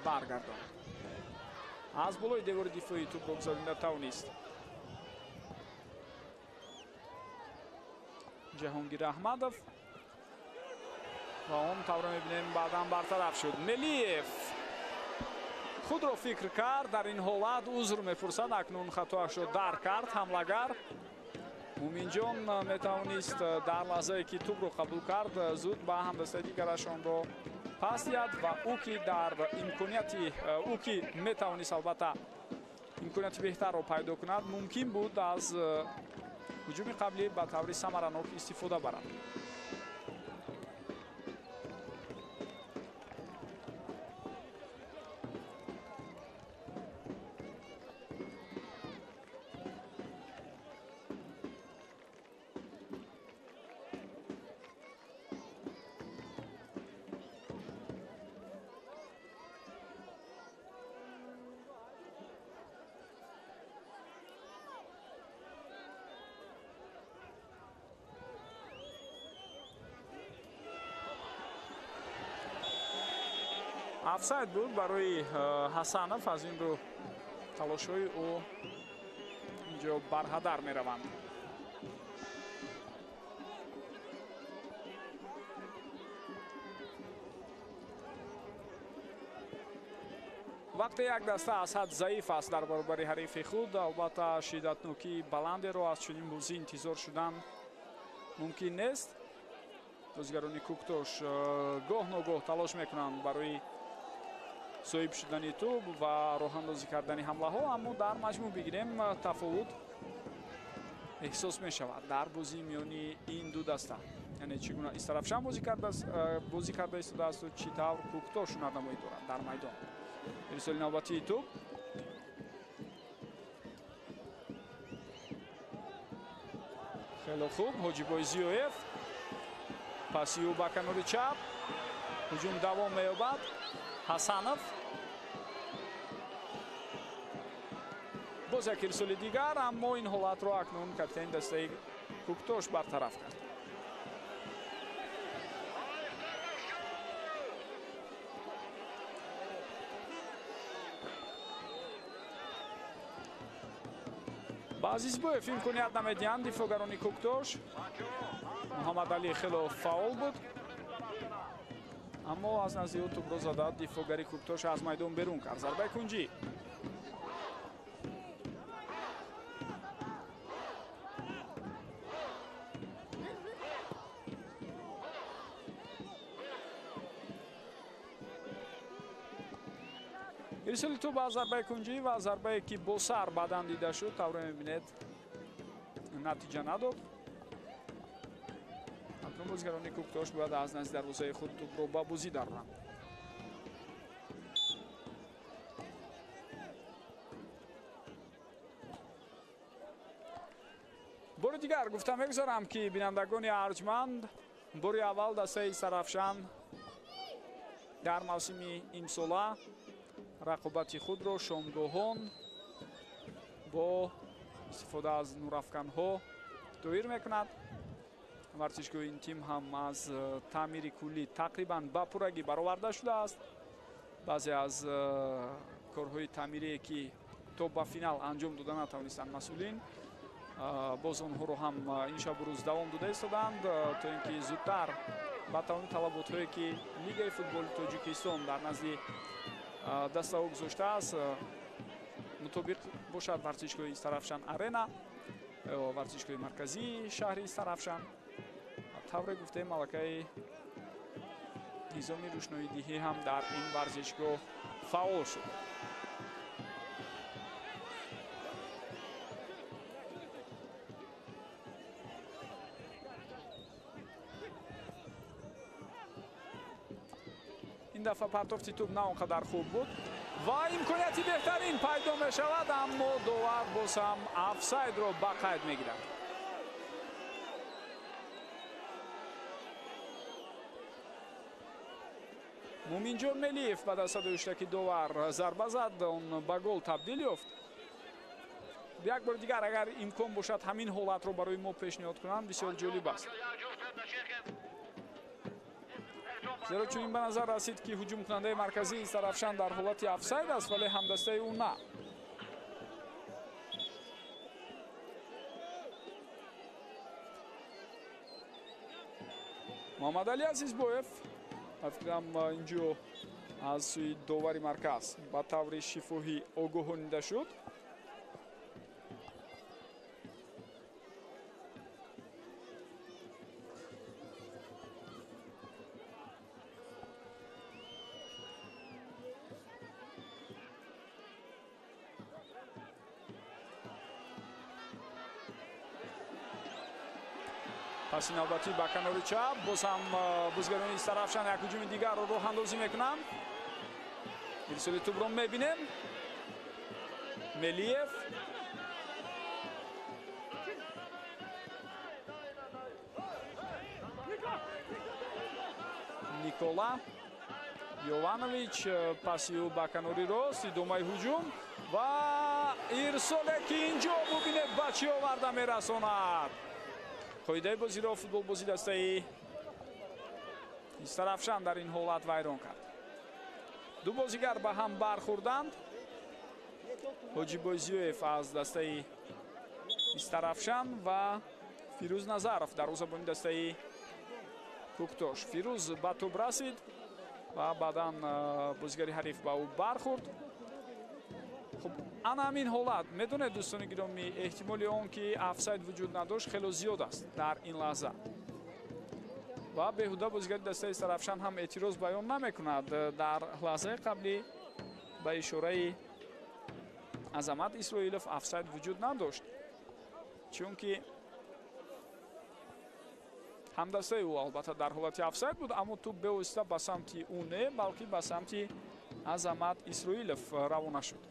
баргардонд. Аз болои девори дифоӣ тӯбро гузаронида тавонист Ҷаҳонгир Аҳмадов ва он тавре мебинем баъдан бартараф шуд. Мелиев худро фикр кард, дар ин ҳолат узр мепурсад, акнун хатоашро дарк кард ҳамлагар. Муминҷон метавонист дар лаҳзае, ки тӯбро қабул кард, зуд ба ҳамдастаи дигараш онро пас диҳад ва ӯ ки дар имконияти ӯ ки метавонист албатта имконияти беҳтарро пайдо кунад, мумкин буд аз ҳуҷуми қаблӣ ба таври самаранок истифода барад. Офсайд буд барои Ҳасанов, аз ин рӯ талошҳои ӯ инҷо барҳадар мераванд. Вақте як даста аз ҳад заиф аст дар баробари ҳарифи худ, албатта шиддатнокии баландеро аз чунин бозӣ интизор шудан мумкин нест. Бозигарони Кӯктош гоҳ ногоҳ талош мекунанд барои соҳиб шудани тӯб ва роҳандозӣ кардани ҳамлаҳо, аммо дар маҷмӯъ бигирем тафовут эҳсос мешавад дар бозии миёни ин ду даста. Яъне чӣ гуна Истаравшан бозӣ карда истодаасту чӣ тавр Кӯктош ҳунарнамоӣ дорад дар майдон. Ирсоли навбатии тӯб хеле хуб, Ҳоҷибой Зиёев паси ӯ ба канори чап, ҳуҷум давом меёбад. Ҳасанов боз як ирсоли дигар, аммо ин ҳолатро акнун капитани дастаи Кӯктош бартараф кард. Ба Азизбоев имконият намедиҳанд дифоъгарони Кӯктош. Муҳаммадалӣ хело фаъол буд, аммо аз назди ӯ тӯбро зада дифоъгари Кӯктош аз майдон берун кард. Зарбаи кунҷӣ. Ирсоли тӯб аз зарбаи кунҷӣ ва зарбае ки бо сар баъдан дида шуд, тавре мебинед, натиҷа надод. Акнун бозигарони Кӯктош бояд аз назди дарвозаи худ тӯбро ба бозӣ дароранд. Бори дигар гуфта мегузорам, ки бинандагони арҷманд, бори аввал дастаи Истарафшан дар мавсими имсола рақобати худро шомгоҳон бо истифода аз нурафканҳо доир мекунад. Варзишгоҳи ин тим ҳам аз таъмири куллӣ тақрибан ба пуррагӣ бароварда шудааст. Баъзе аз корҳои таъмирие, ки то ба финал анҷом дода натавонистанд масъулин, боз онҳоро ҳам ин шабу рӯз давом дода истодаанд, то ин ки зудтар ба тамоми талаботҳое, ки Лигаи футболи Тоҷикистон дар назди дастаҳо гузоштааст, мутобиқ бошад варзишгоҳи Истарафшан Арена, варзишгоҳи марказии шаҳри Истарафшан. Тавре гуфтем, малакаи низоми рӯшноидиҳӣ ҳам дар ин варзишгоҳ фаъол шуд. Ин дафъа партофти тӯб на он қадар хуб буд ва имконияти беҳтарин пайдо мешавад, аммо довар боз ҳам офсайдро ба қайд мегирад. Муминҷон Мелиев ба дастаи ҳуштаки довар зарба зад, он ба гол табдил ёфт. Як бори дигар агар имкон бошад ҳамин ҳолатро барои мо пешниҳод кунанд, бисёр ҷолиб аст. Зеро чунин ба назар расид, ки ҳуҷумкунандаи марказии Истарафшан дар ҳолати офсайд аст, вале ҳамдастаи ӯ на. Муҳаммадалӣ Азизбоев, ба фикрам, инҷо аз сӯи довари марказ ба таври шифоҳӣ огоҳонида шуд. Паси навбатӣ ба канори чап, боз ҳам бозигарони Истарафшан як ҳуҷуми дигарро роҳандозӣ мекунанд. Ирсоли тӯбро мебинем. Мелиев Никола Йованович, паси ӯ ба канори рост, идомаи ҳуҷум ва ирсоле, ки инҷо бубинед ба чӣ оварда мерасонад. Қоидаи бозиро футболбози дастаи Истарафшан дар ин ҳолат вайрон кард. Ду бозигар ба ҳам бархӯрданд. Ҳоҷибой Зиёев аз дастаи Истарафшан ва Фирӯз Назаров дарвозабони дастаи Кӯктош. Фирӯз ба тӯб расид ва баъдан бозигари ҳариф ба ӯ бархӯрд. Хуб, ана ҳамин ҳолат, медонед дӯстони гиромӣ, эҳтимоли он ки офсайд вуҷуд надошт хело зиёд аст дар ин лаҳза. Ва беҳуда бозигари дастаи Истарафшан ҳам эътироз баён намекунад. Дар лаҳзаи қаблӣ ба ишораи Азамат Исроилов офсайд вуҷуд надошт, чунки ҳамдастаи ӯ албатта дар ҳолати офсайд буд, аммо тӯб бевосита ба самти ӯ не, балки ба самти Азамат Исроилов равона шуд.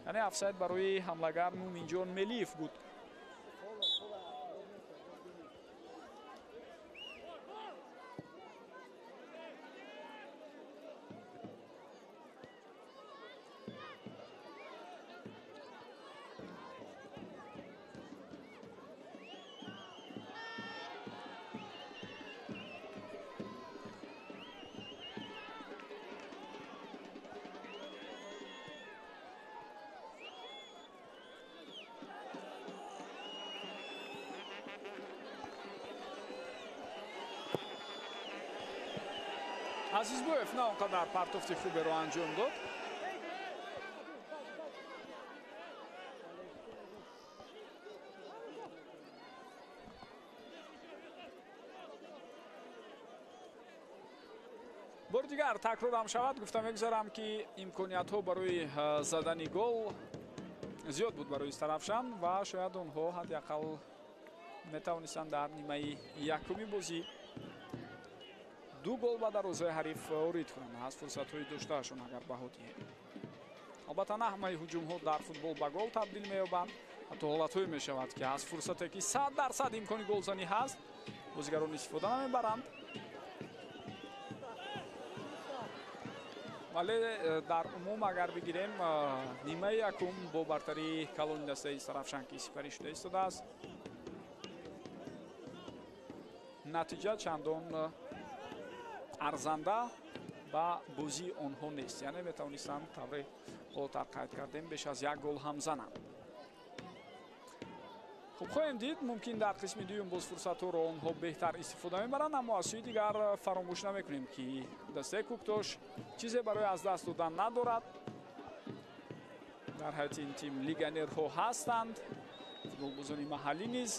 Яъне офсайд барои ҳамлагар Муминҷон Мелиев буд. Азизбоев на он қадар партофти хуберо анҷом дод. Бори дигар такрорам шавад, гуфта мегузарам, ки имкониятҳо барои задани гол зиёд буд барои Истаравшан ва шояд онҳо ҳадди ақал метавонистанд дар нимаи якуми бозӣ 2 гол ба дарвозаи ҳариф ворид кунанд аз фурсатҳои доштаашон агар баҳо диҳем. Албатта, на ҳамаи ҳуҷумҳо дар футбол ба гол табдил меёбанд. Ҳатто ҳолатҳое мешавад, ки аз фурсате ки 100% имкони голзанӣ ҳаст, бозигарон истифода намебаранд. Вале дар умум агар бигирем, нимаи якум бо бартарии калони дастаи Истаравшан ки сипарӣ шуда истодааст, натиҷа чандон арзанда ба бозии онҳо нест. Яъне метавонистанд, тавре болотар қайд кардем, беш аз 1 гол ҳам зананд. Хуб, хоҳем дид, мумкин дар қисми дуюм боз фурсатҳоро онҳо беҳтар истифода мебаранд, аммо аз сӯи дигар фаромӯш намекунем, ки дастаи Кӯктош чизе барои аз даст додан надорад. Дар ҳайати ин тим легионерҳо ҳастанд, футболбозони маҳаллӣ низ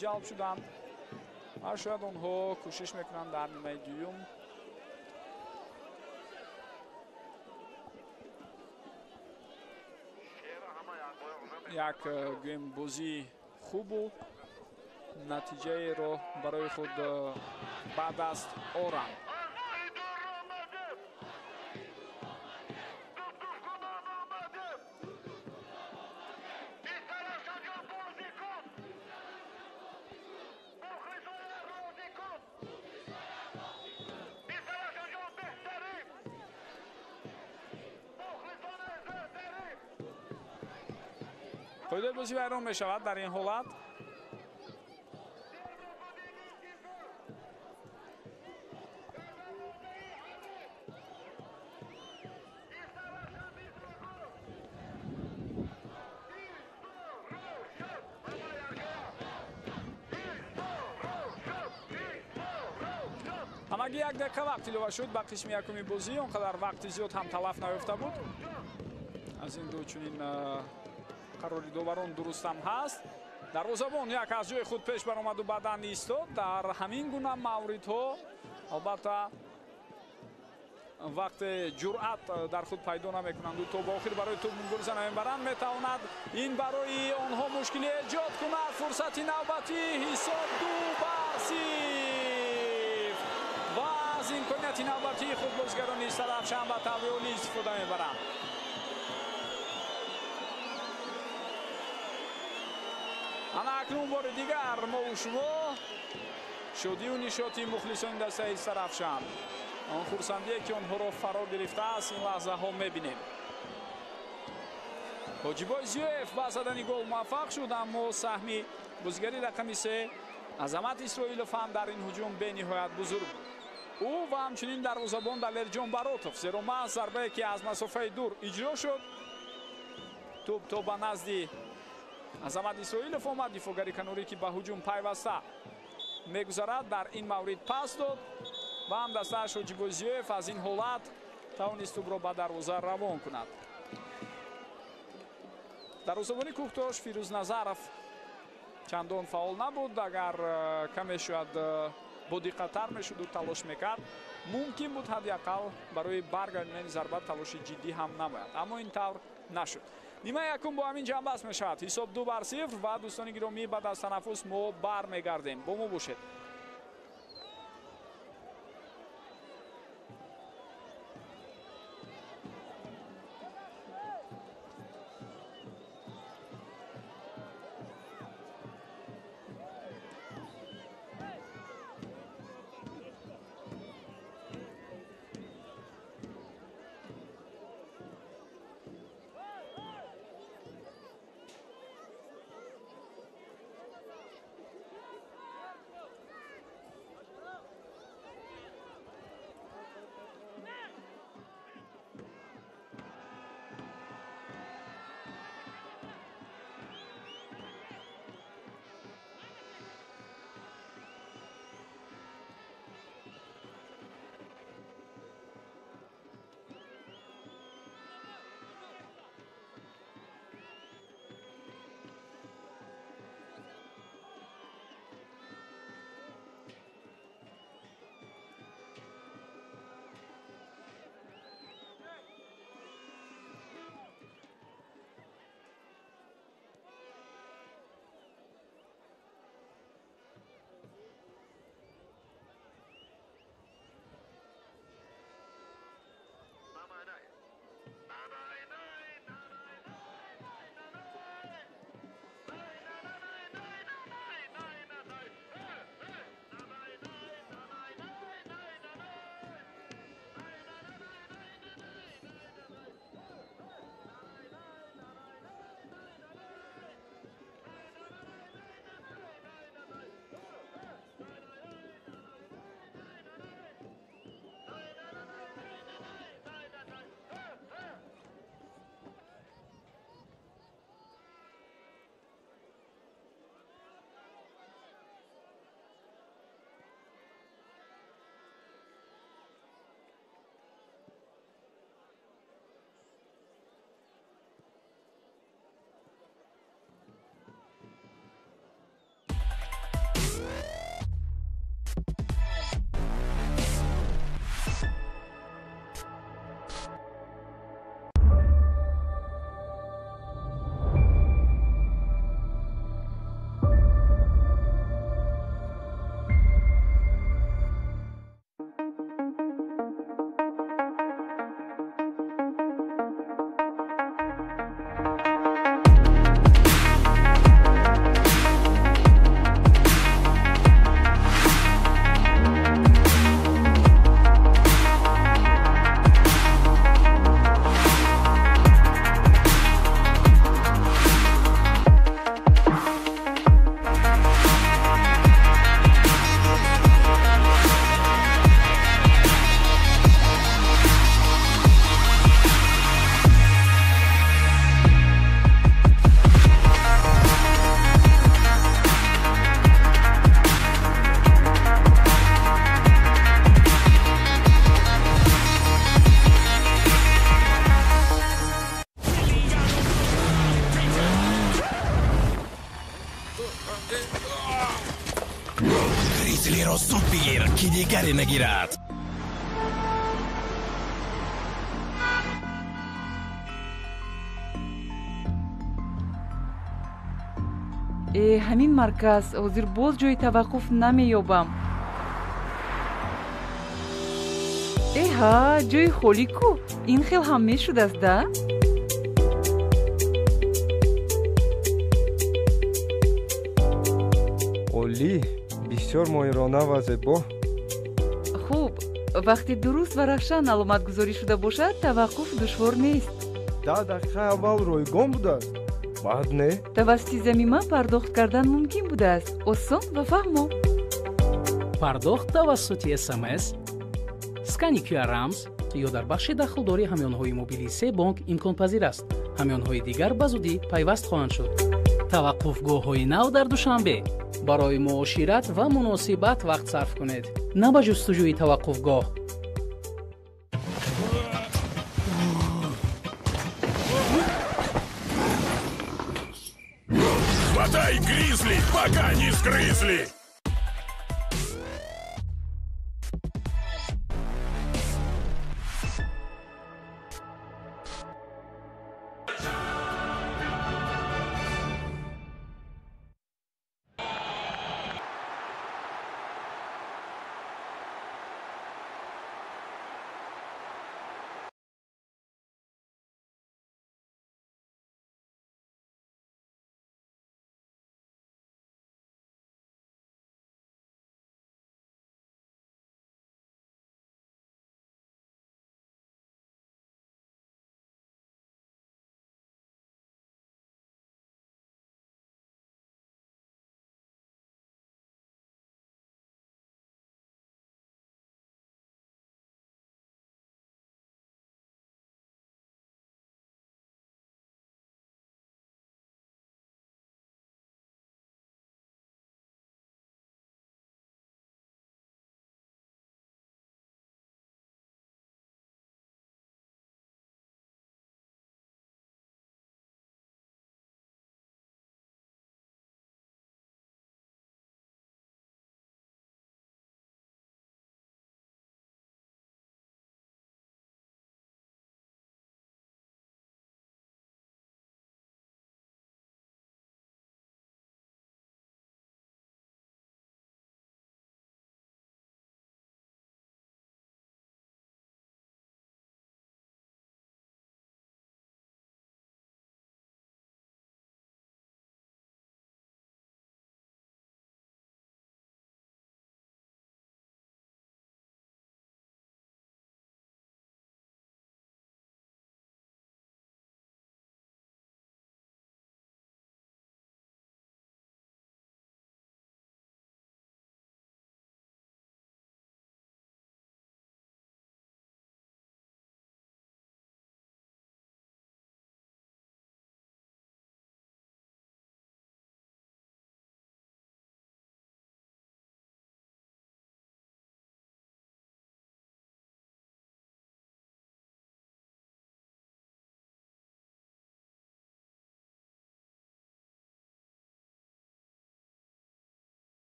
ҷалб шуданд ва шояд онҳо кӯшиш мекунанд дар нимаи дуюм як гӯем бозии хубу натиҷаеро барои худ ба даст оранд. Қоидаи бозӣ вайрон мешавад дар ин ҳолат. Ҳамагӣ 1 дақиқа вақт илова шуд ба қисми якуми бозӣ. Он қадар вақти зиёд ҳам талаф наёфта буд. Аз ин рӯ чунин қарори доварон дурустам ҳаст. Дарвозабон як аз ҷои худ пеш баромаду баъдан истод. Дар ҳамин гуна мавридҳо албатта вақте ҷуръат дар худ пайдо намекунанду то ба охир барои тӯб мубориза намебаранд, метавонад ин барои онҳо мушкилӣ эҷод кунад. Фурсати навбатӣ, ҳисоб 2-0 ва аз имконияти навбатии худ бозигарони Истаравшан ба таври олӣ истифода мебаранд. Ана акнун бори дигар мову шумо шодию нишоти мухлисони дастаи Истаравшан, он хурсандие ки онҳоро фаро гирифтааст, ин лаҳзаҳо мебинем. Ҳоҷибой Зиёев ба задани гол муваффақ шуд, аммо саҳми бозигари рақами 3 Азамат Исроилов ҳам дар ин ҳуҷум бениҳоят бузург буд. Ӯ ва ҳамчунин дарвозабон Далерҷон Баротов, зеро маҳз зарбае ки аз масофаи дур иҷро шуд, тӯб то ба назди Азамат Исроилов омад. Дифоъгари канорӣ ки ба ҳуҷум пайваста мегузарад, дар ин маврид пас дод ва ҳам дастааш Ҳоҷибой Зиёев аз ин ҳолат тавонист тӯбро ба дарвоза равон кунад. Дарвозабони Кӯктош Фирӯз Назаров чандон фаъол набуд. Агар каме шояд бодиққаттар мешуду талош мекард, мумкин буд ҳадди ақал барои баргардонидани зарба талоши ҷиддӣ ҳам намояд, аммо ин тавр нашуд. Нимаи якум бо ҳамин ҷамъбаст мешавад. Ҳисоб 2-0 ва дӯстони гиромӣ, баъд аз танаффус мо бармегардем. Бо мо бошед. Дигаре нагирад. Э, ҳамин марказ, ҳозир боз ҷои таваққуф намеёбам. Эҳа, ҷои холӣ ку, ин хел ҳам мешудаст, да? Олӣ, бисёр моҳирона ва зебо. Хуб, вақте дуруст ва равшан аломатгузорӣ шуда бошад, таваққуф душвор нест. 10 дақиқаи аввал ройгон будааст, баъд не. Тавассути замима пардохт кардан мумкин будааст, осон ва фаҳмо. Пардохт тавассути СМС, скани QR рамз ё дар бахши дахлдори ҳамёнҳои мобилии се бонк имконпазир аст. Ҳамёнҳои дигар ба зудӣ пайваст хоҳанд шуд. Таваққуфгоҳҳои нав дар Душанбе. Барои муошират ва муносибат вақт сарф кунед, на ба ҷустуҷӯи таваққуфгоҳ. Хватай гризли, пока не сгрызли!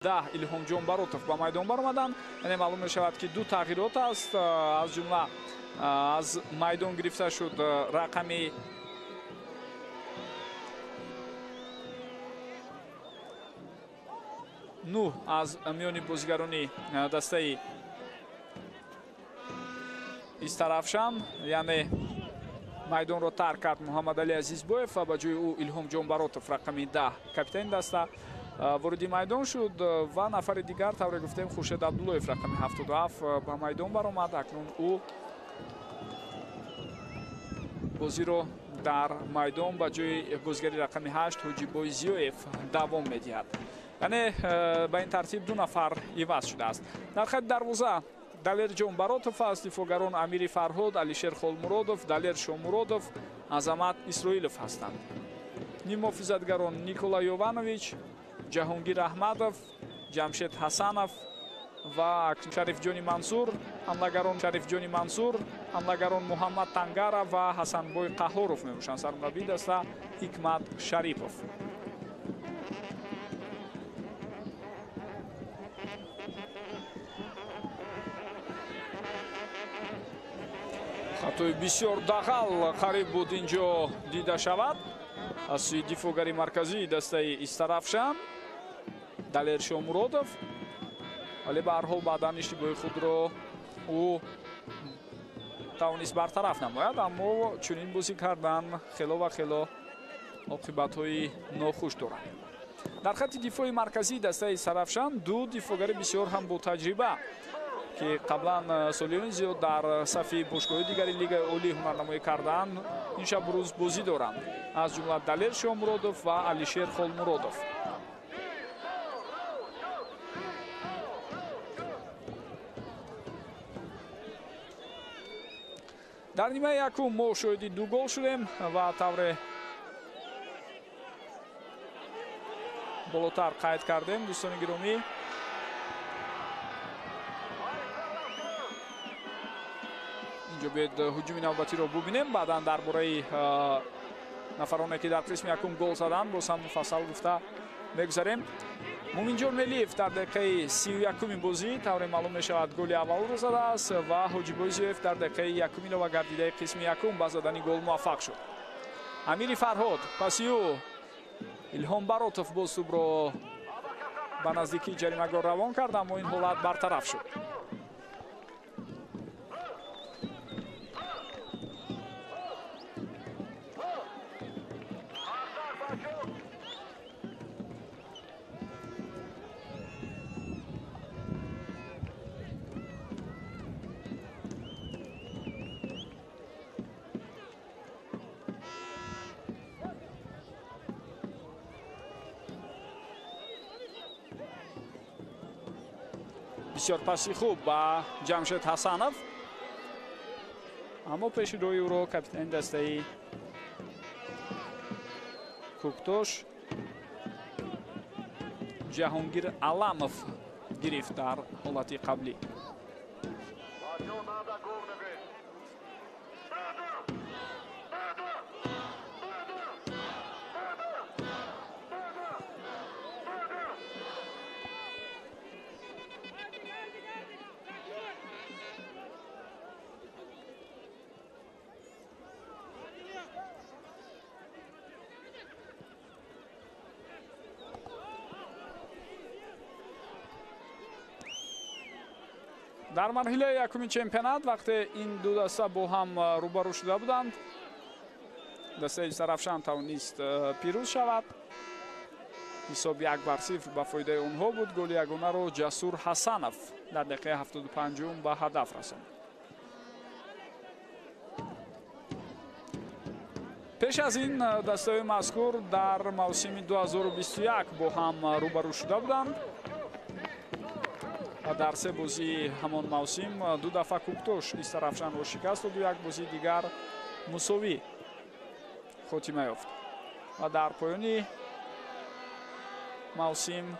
10 Илҳомҷон Баротов ба майдон баромаданд. Яъне маълум мешавад, ки ду тағйирот аст. Аз ҷумла аз майдон гирифта шуд рақами 9 аз миёни бозигарони дастаи Истарафшан, яъне майдонро тарк кард Муҳаммадалӣ Азизбоев ва ба ҷои ӯ Илҳомҷон Баротов рақами 10 капитани даста вориди майдон шуд ва нафари дигар, тавре гуфтем, Хуршед Абдуллоев рақами 77 ба майдон баромад. Акнун ӯ бозиро дар майдон ба ҷои бозигари рақами 8 Ҳоҷибой Зиёев давом медиҳад. Яъне ба ин тартиб ду нафар иваз шудааст. Дар хати дарвоза Далерҷон Баротов аст, дифоъгарон Амири Фарҳод, Алишер Холмуродов, Далер Шомуродов, Азамат Исроилов ҳастанд. Ниммуҳофизатгарон Никола Йованович, Ҷаҳонгир Аҳмадов, Ҷамшед Ҳасанов ва Шарифҷони Мансур, ҳамлагарон Шарифҷони Мансур, ҳамлагарон Муҳаммад Тангара ва Ҳасанбой Қаҳоров мебошанд. Сармураббии даста Ҳикмат Шарипов. Хатои бисёр дағал қариб буд инҷо дида шавад аз сӯи дифоъгари марказии дастаи Истарафшан Далер Шомуродов, вале ба ҳар ҳол баъдан иштибоҳи худро ӯ тавонист бартараф намояд, аммо чунин бозӣ кардан хело ва хело оқибатҳои нохуш дорад. Дар хати дифои марказии дастаи Истарафшан ду дифоъгари бисёр ҳам ботаҷриба, ки қаблан солиёни зиёд дар сафи бошгоҳи дигари Лигаи Олӣ ҳунарнамоӣ карданд, ин шабу рӯз бозӣ доранд, аз ҷумла Далер Шомуродов ва Алишер Холмуродов. Дар нимаи якум мо шоҳиди ду гол шудем ва тавре болотар қайд кардем, дӯстони гиромӣ, инҷо биёед ҳуҷуми навбатиро бубинем. Баъдан дар бораи нафароне, ки дар қисми якум гол заданд, боз ҳам муфассал гуфта мегузарем. Муминҷон Мелиев дар дақиқаи 31-уми бозӣ, тавре маълум мешавад, голи аввалро задааст ва Ҳоҷибой Зиёев дар дақиқаи якуми иловагардидаи қисми якум ба задани гол муваффақ шуд. Амири Фарҳод, паси ӯ Илҳом Баротов боз тӯбро ба наздикии ҷаримагоҳ равон кард, аммо ин ҳолат бартараф шуд. Бисёр паси хуб ба Ҷамшед Ҳасанов, аммо пеши рӯи ӯро капитани дастаи Кӯктош Ҷаҳонгир Аламов гирифт дар ҳолати қаблӣ. Дар марҳилаи якуми чемпионат вақте ин ду даста бо ҳам рӯбарӯ шуда буданд, дастаи Истарафшан тавонист пирӯз шавад. Ҳисоб 1-0 ба фоидаи онҳо буд. Голи ягонаро Ҷасур Ҳасанов дар дақиқаи 75 ба ҳадаф расонд. Пеш аз ин дастаҳои мазкур дар мавсими 2021 бо ҳам рӯбарӯ шуда буданд ва дар се бозии ҳамон мавсим ду дафъа Кӯктош Истарафшанро шикаст доду як бозии дигар мусовӣ хотима ёфт ва дар поёни мавсим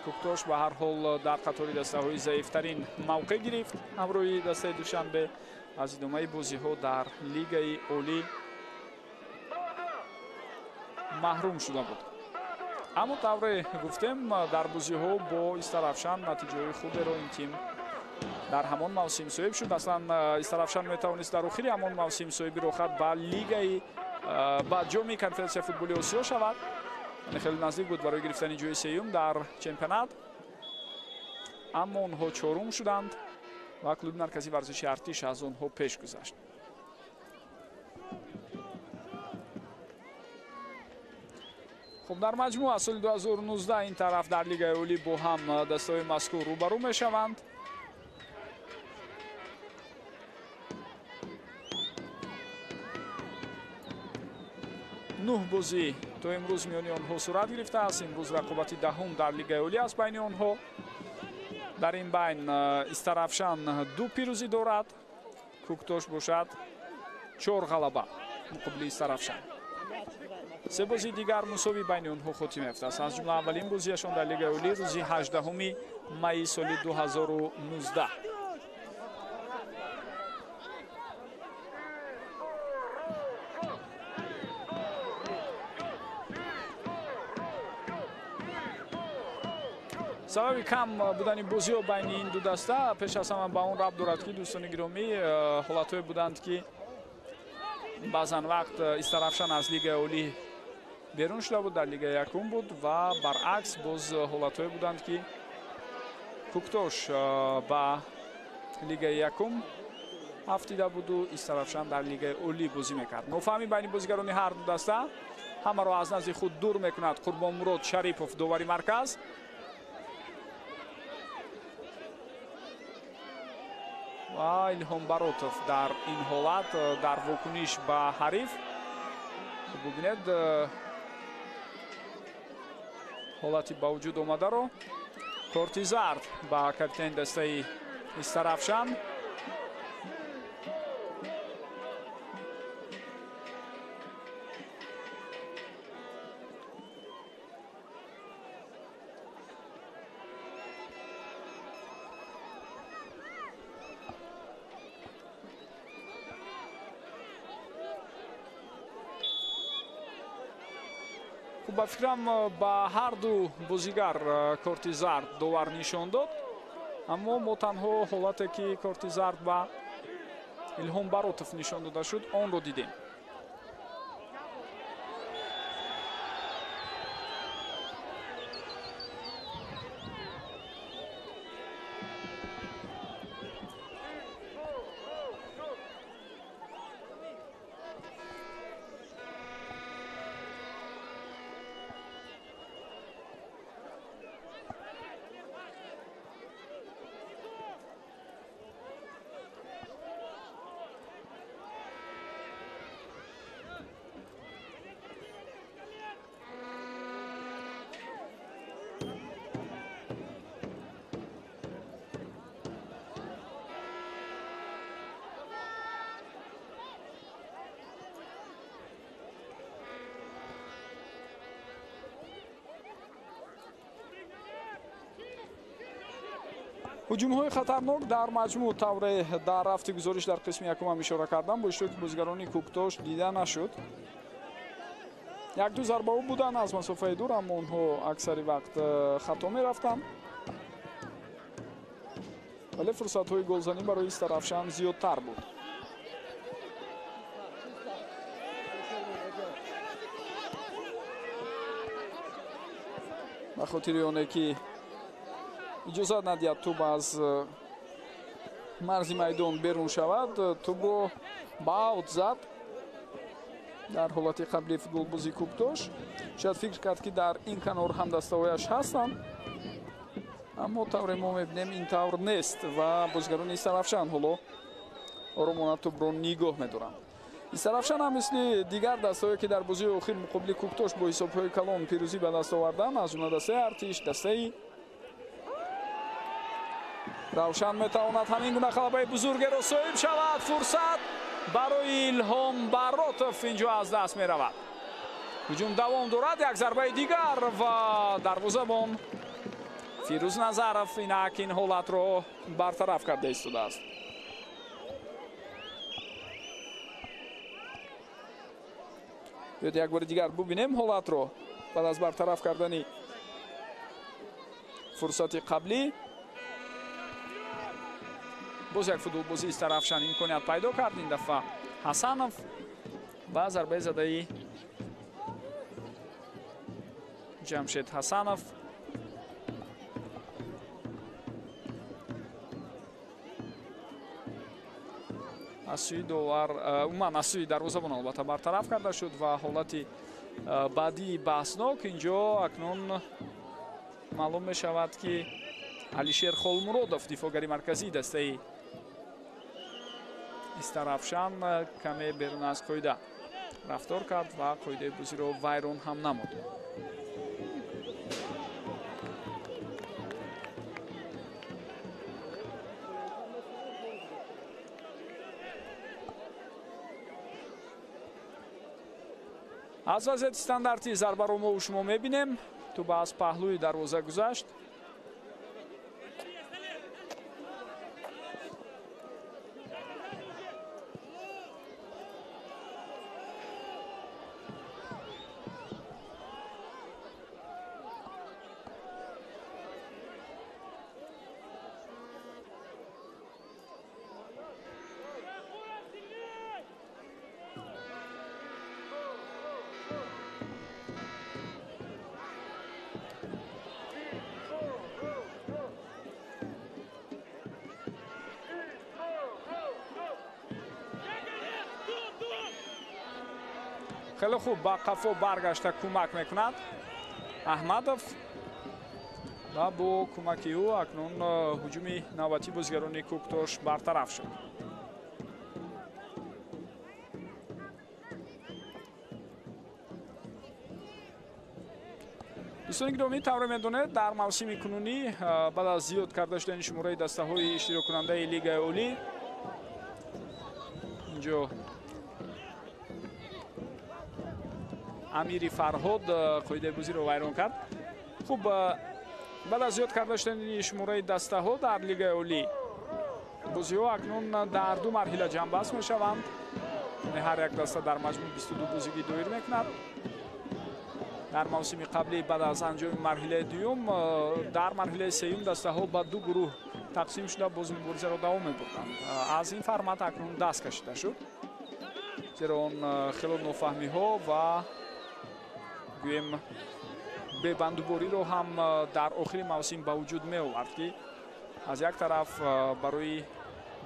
Кӯктош ба ҳар ҳол дар қатори дастаҳои заифтарин мавқеъ гирифт ҳамроҳи дастаи Душанбе аз идомаи бозиҳо дар Лигаи Олӣ маҳрум шуда буд. Аммо тавре гуфтем, дар бозиҳо бо Истаравшан натиҷаҳои хуберо ин тим дар ҳамон мавсим соҳиб шуд. Аслан Истаравшан метавонист дар охири ҳамон мавсим соҳиби роҳхат ба лигаи ба ҷоми конференсияи футболи Осиё шавад. Хеле наздик буд барои гирифтани ҷои сеюм дар чемпионат, аммо онҳо чорум шуданд ва клуби марказии варзиши Артиш аз онҳо пеш гузашт. Хуб, дар маҷмӯъ аз соли 2019 ин тараф дар лигаи олӣ бо ҳам дастаҳои мазкур рӯбарӯ мешаванд. Нӯҳ бозӣ то имрӯз миёни онҳо сурат гирифтааст. Имрӯз рақобати даҳум дар лигаи олӣ аст байни онҳо. Дар ин байн Истаравшан 2 пирӯзӣ дорад, Кӯктош бошад 4 ғалаба муқобили Истаравшан. Се бозии дигар мусовӣ байни онҳо хотима ёфтааст. Аз ҷумла аввалин бозиашон дар лигаи олӣ рӯзи 18 майи соли 2019. Сабаби кам будани бозиҳо байни ин ду даста пеш аз ҳама ба он рабт дорад, ки дӯстони гиромӣ, ҳолатҳое буданд, ки баъзан вақт Истаравшан аз лигаи олӣ берун шуда буд, дар лигаи якум буд, ва баръакс боз ҳолатҳое буданд, ки Кӯктош ба лигаи якум афтида буду Истаравшан дар лигаи олӣ бозӣ мекард. Нофаҳмӣ байни бозигарони ҳар ду даста ҳамаро аз назди худ дур мекунад Қурбонмурод Шарипов, довари марказ. Ва Илҳом Баротов дар ин ҳолат дар вокуниш ба ҳариф. Бубинед ҳолати ба вуҷуд омадаро. Корти зард ба капитани дастаи Истаравшан. Ба фикрам ба ҳар ду бозигар корти зард довар нишон дод, аммо мо танҳо ҳолате ки корти зард ба Илҳом Баротов нишон дода шуд, онро дидем. Ҳуҷумҳои хатарнок дар маҷмӯъ тавре дар рафти гузориш дар қисми якумам ишора кардам, бо иштироки бозигарони Кӯктош дида нашуд. Як-ду зарбаҳо буданд аз масофаи дур, аммо онҳо аксари вақт хато мерафтанд. Вале фурсатҳои голзанӣ барои Истаравшан зиёдтар буд. Ба хотири оне ки иҷозат надиҳад тӯб аз марзи майдон берун шавад, тӯбро ба аут зад дар ҳолати қабли футболбози Кӯктош. Шояд фикр кард, ки дар ин канор ҳам дастаҳояш ҳастанд, аммо тавре мо мебинем ин тавр нест ва бозигарони Истаравшан ҳоло оромона тӯбро нигоҳ медоранд. Истаравшан ҳам мисли дигар дастаҳое, ки дар бозии охир муқобили Кӯктош бо ҳисобҳои калон пирӯзӣ ба даст оварданд, аз ҷумла дастаи Артиш, дастаи Равшан метавонад ҳамин гуна ғалабаи бузургеро соҳиб шавад. Фурсат барои Илҳом Баротов инҷо аз даст меравад. Ҳуҷум давом дорад, як зарбаи дигар ва дарвозабон Фирӯз Назаров инак ин ҳолатро бартараф карда истодааст. Биёед як бори дигар бубинем ҳолатро. Баъд аз бартараф кардани фурсати қаблӣ боз як футболбозии Истаравшан имконият пайдо кард. Ин дафъа Ҳасанов ва зарбаи задаи Ҷамшед Ҳасанов аз сӯи довар, умуман аз сӯи дарвозабон албатта бартараф карда шуд ва ҳолати баъдии баҳснок инҷо акнун маълум мешавад, ки Алишер Холмуродов, дифоъгари марказии дастаи Истаравшан, каме берун аз қоида рафтор кард ва қоидаи бозиро вайрон ҳам намуд. Аз вазъияти стандарти зарбаро мо шумо мебинем. Туба аз паҳлӯи дарвоза гузашт. Хеле хуб ба қафо баргашта кӯмак мекунад Аҳмадов ва бо кӯмаки ӯ акнун ҳуҷуми навбатии бозигарони Кӯктош бартараф шуд. Дӯстони гиромӣ, тавре медонед, дар мавсими кунунӣ баъд аз зиёд карда шудани шумораи дастаҳои иштироккунандаи Лигаи Олӣ инҷо Амири Фарҳод қоидаи бозиро вайрон кард. Хуб, баъд аз зиёд карда шудани шумораи дастаҳо дар Лигаи Олӣ бозиҳо акнун дар ду марҳила ҷамъбаст мешаванд. Ҳар як даста дар маҷмӯъ 22 бозигӣ доир мекунад. Дар мавсими қаблӣ баъд аз анҷоми марҳилаи дуюм дар марҳилаи сеюм дастаҳо ба ду гурӯҳ тақсим шуда боз муборизаро давом мебурданд. Аз ин формат акнун даст кашида шуд, зеро он хело нофаҳмиҳо ва гӯем бебандубориро ҳам дар охири мавсим ба вуҷуд меовард, ки аз як тараф барои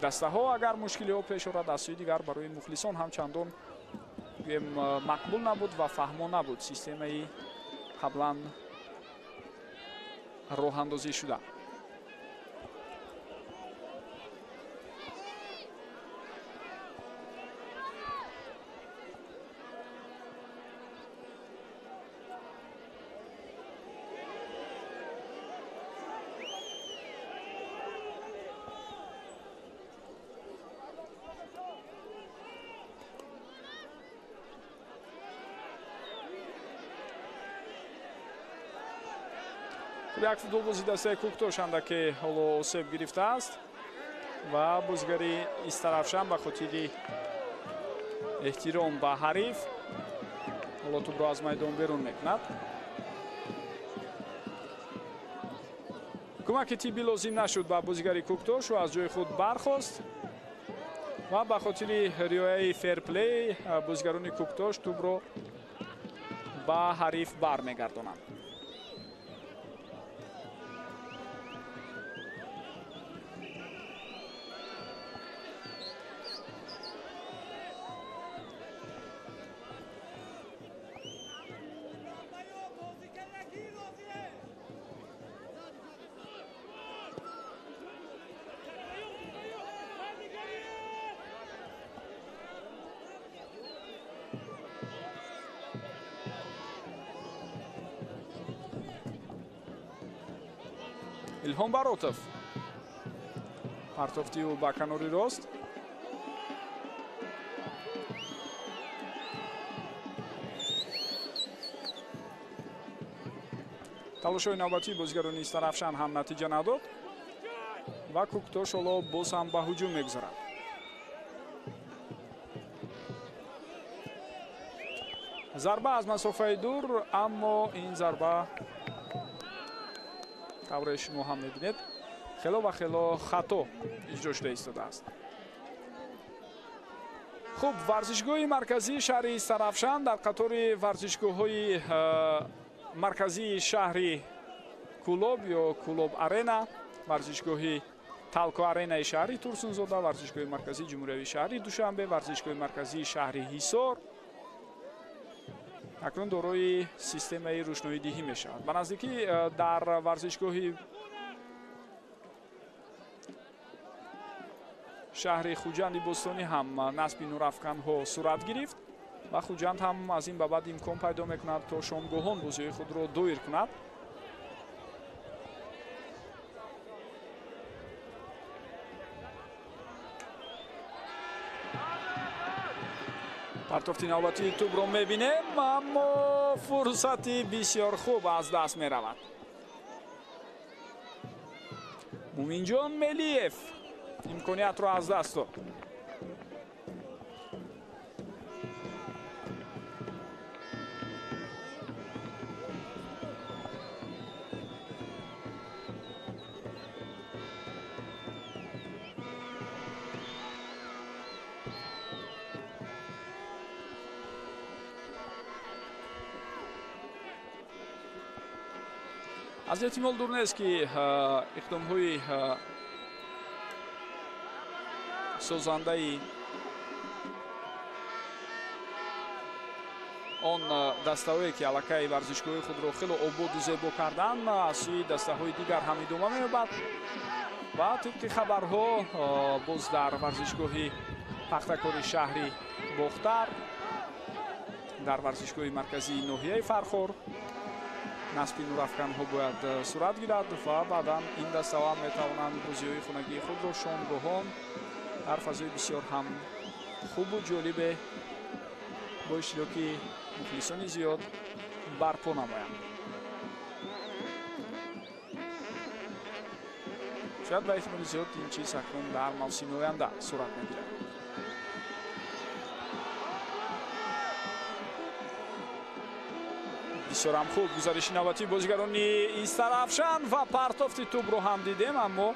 дастаҳо агар мушкилиҳо пеш орад, аз сӯи дигар барои мухлисон ҳам чандон гӯем мақбул набуд ва фаҳмо набуд системаи қаблан роҳандозӣ шуда. Як футболбози дастаи Кӯктош андаке ҳоло осеб гирифтааст ва бозигари Истаравшан ба хотири эҳтиром ба ҳариф ҳоло тӯбро аз майдон берун мекунад. Кӯмаки тиббӣ лозим нашуд ба бозигари Кӯктош, ӯ аз ҷои худ бархост ва ба хотири риояи ферплей бозигарони Кӯктош тӯбро ба ҳариф бармегардонанд. Илҳом Баротов партофти ӯ ба канори рост. Талошҳои навбатии бозигарони Истаравшан ҳам натиҷа надод ва Кӯктош ҳоло боз ҳам ба ҳуҷум мегузарад. Зарба аз масофаи дур, аммо ин зарба тавре шумо ҳам мебинед хело ва хело хато иҷро шуда истодааст. Хуб, варзишгоҳи марказии шаҳри Истаравшан дар қатори варзишгоҳҳои марказии шаҳри Кӯлоб ё Кӯлоб Арена, варзишгоҳи Талко Аренаи шаҳри Турсунзода, варзишгоҳи марказии ҷумҳуриявии шаҳри Душанбе, варзишгоҳи марказии шаҳри Ҳисор акнун дорои системаи рӯшноидиҳӣ мешавад. Ба наздикӣ дар варзишгоҳи шаҳри Хуҷанди бостонӣ ҳам насби нурафканҳо сурат гирифт ва Хуҷанд ҳам аз ин ба баъд имкон пайдо мекунад то шомгоҳон бозиҳои худро доир кунад. Партофти навбатии тӯбро мебинем, аммо фурсати бисёр хуб аз даст меравад. Муминҷон Мелиев имкониятро аз даст дод. Аз эҳтимол дур нест, ки иқдомҳои созандаи он дастаҳое, ки аллакай варзишгоҳи худро хело ободу зебо карданд, аз сӯи дастаҳои дигар ҳам идома меёбад ва тибқи хабарҳо боз дар варзишгоҳи Пахтакори шаҳри Бохтар, дар варзишгоҳи марказии ноҳияи Фархор насби нурафканҳо бояд сурат гирад ва баъдан ин дастаҳо метавонанд бозиҳои хонагии худро шомгоҳон дар фазои бисёр ҳам хубу ҷолибе бо иштироки мухлисони зиёд барпо намоянд. Шояд ба эҳтимоли зиёд ин чиз акнун дар мавсими оянда сурат мегирад. Бисёрам хуб гузариши навбатии бозигарони Истаравшан ва партофти тӯбро ҳам дидем, аммо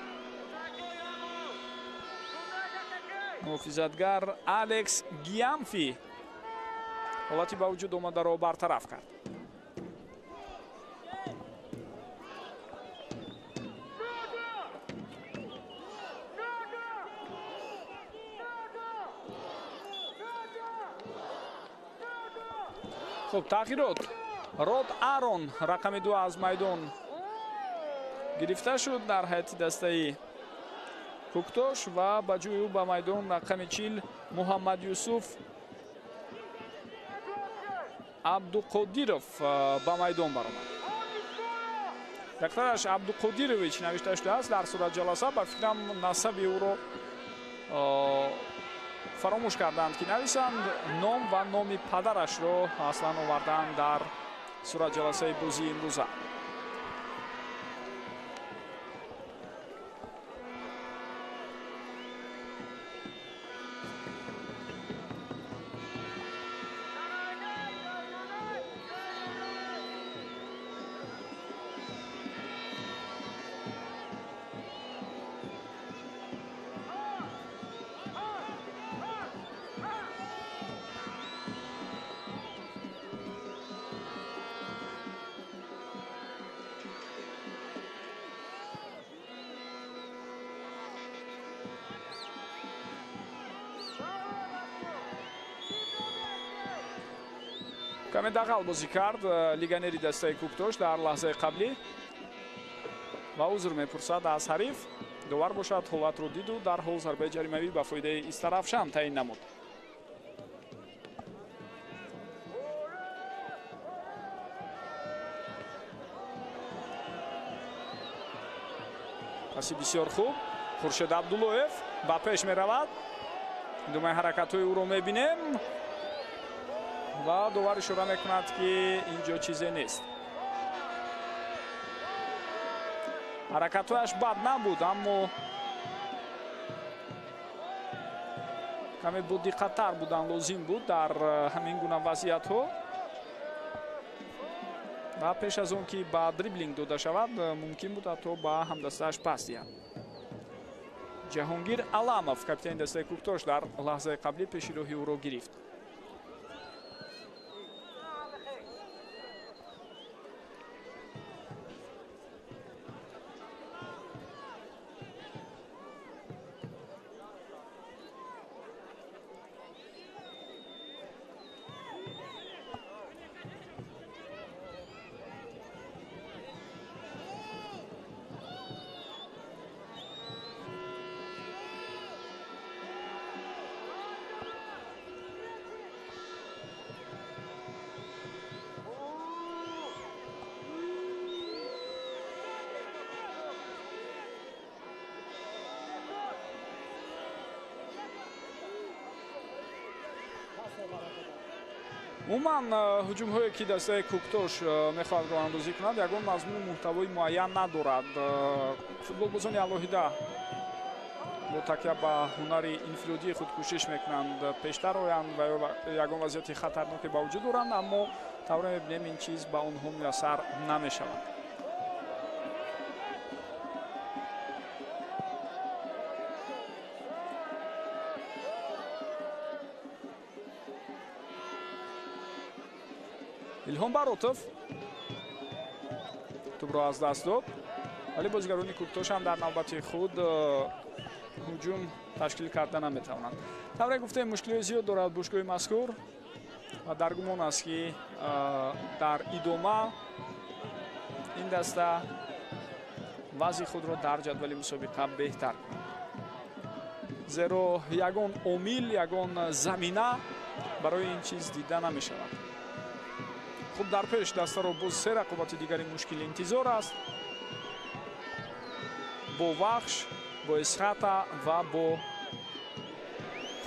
муҳофизатгар Алекс Гиамфи ҳолати ба вуҷуд омадаро бартараф кард. Хуб, тағйирот. Род Арон рақами 2 аз майдон гирифта шуд дар ҳайати дастаи Кӯктош ва ба ҷои ӯ ба майдон рақами 40 Муҳаммад Юсуф Абдуқодиров ба майдон баромад. Дактараш Абдуқодирович навишта шудааст дар суратҷаласа. Ба фикрам насаби ӯро фаромӯш карданд, ки нависанд. Ном ва номи падарашро аслан оварданд дар суратҷаласаи бозии имрӯза. Каме дағал бозӣ кард легионери дастаи Кӯктош дар лаҳзаи қаблӣ ва узр мепурсад аз ҳариф. Довар бошад ҳолатро диду дарҳол зарбаи ҷаримавӣ ба фоидаи Истаравшан таъин намуд. Паси бисёр хуб Хуршед Абдуллоев ба пеш меравад. Идомаи ҳаракатҳои ӯро мебинем ва довар ишора мекунад, ки ин ҷо чизе нест. Ҳаракатҳояш бад набуд, аммо каме бодиққаттар будан лозим буд дар ҳамин гуна вазъиятҳо. Ва пеш аз он ки ба дриблинг дода шавад, мумкин буд ҳатто ба ҳамдастааш пас диҳад. Ҷаҳонгир Аламов, капитани дастаи Кӯктош, дар лаҳзаи қаблӣ пеши роҳи ӯро гирифт. Умуман, ҳуҷумҳое ки дастаи Кӯктош мехоҳад роҳандозӣ кунад, ягон мазмуну муҳтавои муайян надорад. Футболбозони алоҳида бо такя ба ҳунари инфиродии худ кӯшиш мекунанд пештар оянд ва ё ягон вазъияти хатарноке ба вуҷуд оранд, аммо тавре мебинем, ин чиз ба онҳо муяссар намешавад. Илҳом Баротов тӯбро аз даст дод, вале бозигарони Кӯктош ҳам дар навбати худ ҳуҷум ташкил карда наметавонанд. Тавре гуфтем, мушкилиҳои зиёд дорад бошгоҳи мазкур ва дар гумон аст, ки дар идома ин даста вазъи худро дар ҷадвали мусобиқа беҳтар кунад, зеро ягон омил, ягон замина барои ин чиз дида намешавад. Хуб, дар пеш дастаро боз се рақобати дигари мушкил интизор аст: бо Вахш, бо Исхата ва бо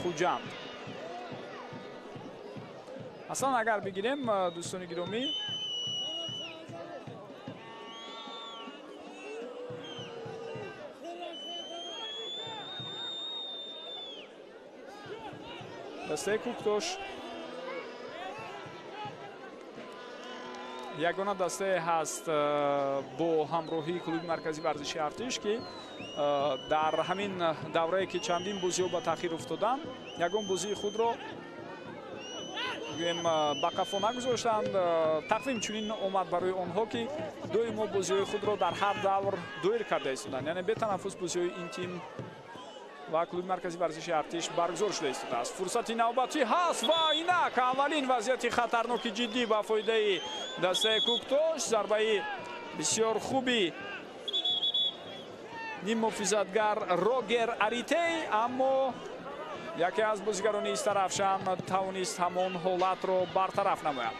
Хуҷанд. Аслан агар бигирем, дӯстони гиромӣ, дастаи Кӯктош ягона дастае ҳаст бо ҳамроҳии клуби марказии варзиши Артиш, ки дар ҳамин даврае ки чандин бозиҳо ба таъхир уфтоданд, ягон бозии худро гӯем ба қафо нагузоштанд. Тақвим чунин омад барои онҳо, ки доимо бозиҳои худро дар ҳар давр доир карда истоданд, яъне бетанаффус бозиҳои ин тим ва клуби марказии варзиши Артиш баргузор шуда истодааст. Фурсати навбатӣ ҳаст ва инак аввалин вазъияти хатарноки ҷиддӣ ба фоидаи дастаи Кӯктош. Зарбаи бисёр хуби ниммуҳофизатгар Рогер Аритей, аммо яке аз бозигарони Истарафшан тавонист ҳамон ҳолатро бартараф намояд.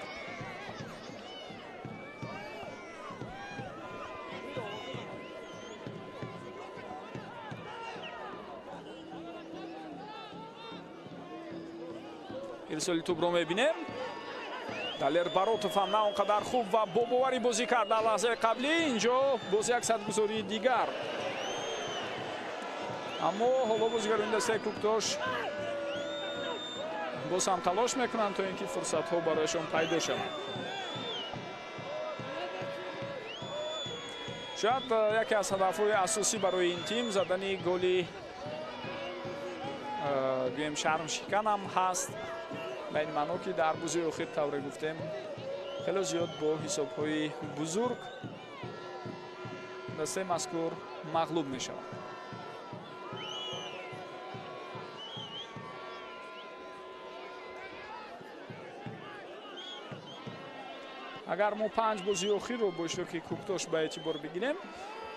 Ирсоли тӯбро мебинем. Далер Баротов ҳам на он қадар хуб ва бо боварӣ бозӣ кард дар лаҳзаи қаблӣ. Инҷо боз як садгузории дигар, аммо ҳоло бозигарони дастаи Кӯктош боз ҳам талош мекунанд, то ин ки фурсатҳо барояшон пайдо шаванд. Шояд яке аз ҳадафҳои асосӣ барои ин тим задани голи гӯем шармшиканам ҳаст, ба ин маъно ки дар бозии охир, тавре гуфтем, хеле зиёд бо ҳисобҳои бузург дастаи мазкур мағлуб мешавад. Агар мо 5 бозии охирро бо иштироки Кӯктош ба эътибор бигирем,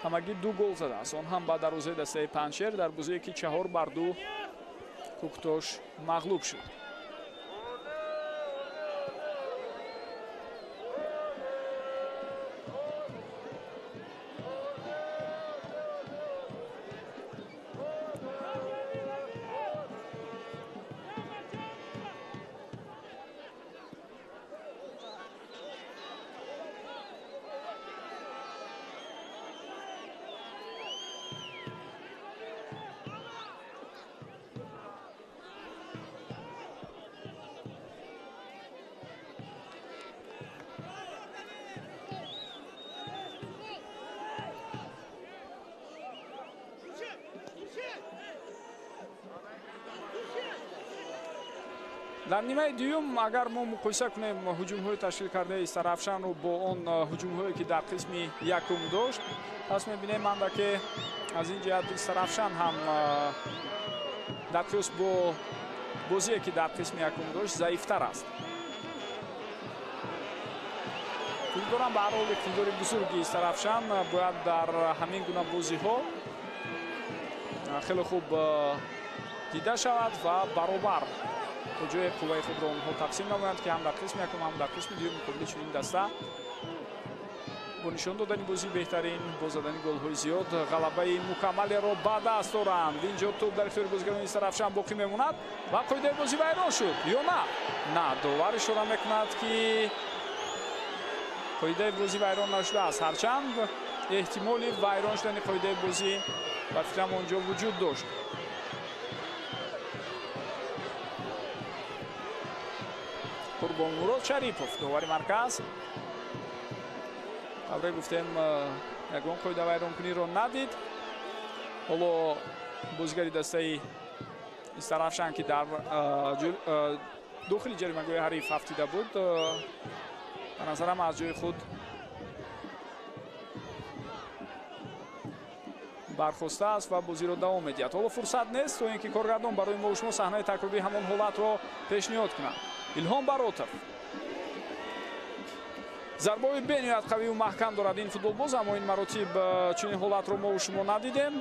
ҳамагӣ 2 гол задааст, он ҳам ба дарвозаи дастаи Панҷшер дар бозие ки 4-2 Кӯктош мағлуб шуд. Дар нимаи дуюм агар мо муқоиса кунем ҳуҷумҳои ташкил кардаи Истаравшанро бо он ҳуҷумҳое ки дар қисми якум дошт, пас мебинем андаке аз ин ҷиҳат Истаравшан ҳам дар қиёс бо бозие ки дар қисми якум дошт заифтар аст. Фикр дорам ба ҳар ҳол иқтидори бузурги Истаравшан бояд дар ҳамин гуна бозиҳо хеле хуб дида шавад ва баробар то ҷое қувваи худро онҳо тақсим намоянд, ки ҳам дар қисми якум, ҳам дар қисми дуюм муқобили чунин даста бо нишон додани бозии беҳтарин, бо задани голҳои зиёд ғалабаи мукаммалеро ба даст оранд. Инҷо тӯб дар ихтиёри бозигарони Истаравшан боқӣ мемонад ва қоидаи бозӣ вайрон шуд ё на? На, довар ишора мекунад, ки қоидаи бозӣ вайрон нашудааст, ҳарчанд эҳтимоли вайрон шудани қоидаи бозӣ ба фикрам он ҷо вуҷуд дошт. Қурбонмурод Шарипов, довари марказ, тавре гуфтем ягон қоида вайронкуниро надид. Ҳоло бозигари дастаи Истаравшан, ки дар дохили ҷаримагоҳи ҳариф ҳафтида буд, ба назарам аз ҷои худ бархостааст ва бозиро давом медиҳад. Ҳоло фурсат нест то ин ки коргардон барои мо шумо саҳнаи такрории ҳамон ҳолатро пешниҳод кунад. Илҳом Баротов зарбаҳои бениҳоят қавию маҳкам дорад ин футболбоз, аммо ин маротиб чунин ҳолатро мо шумо надидем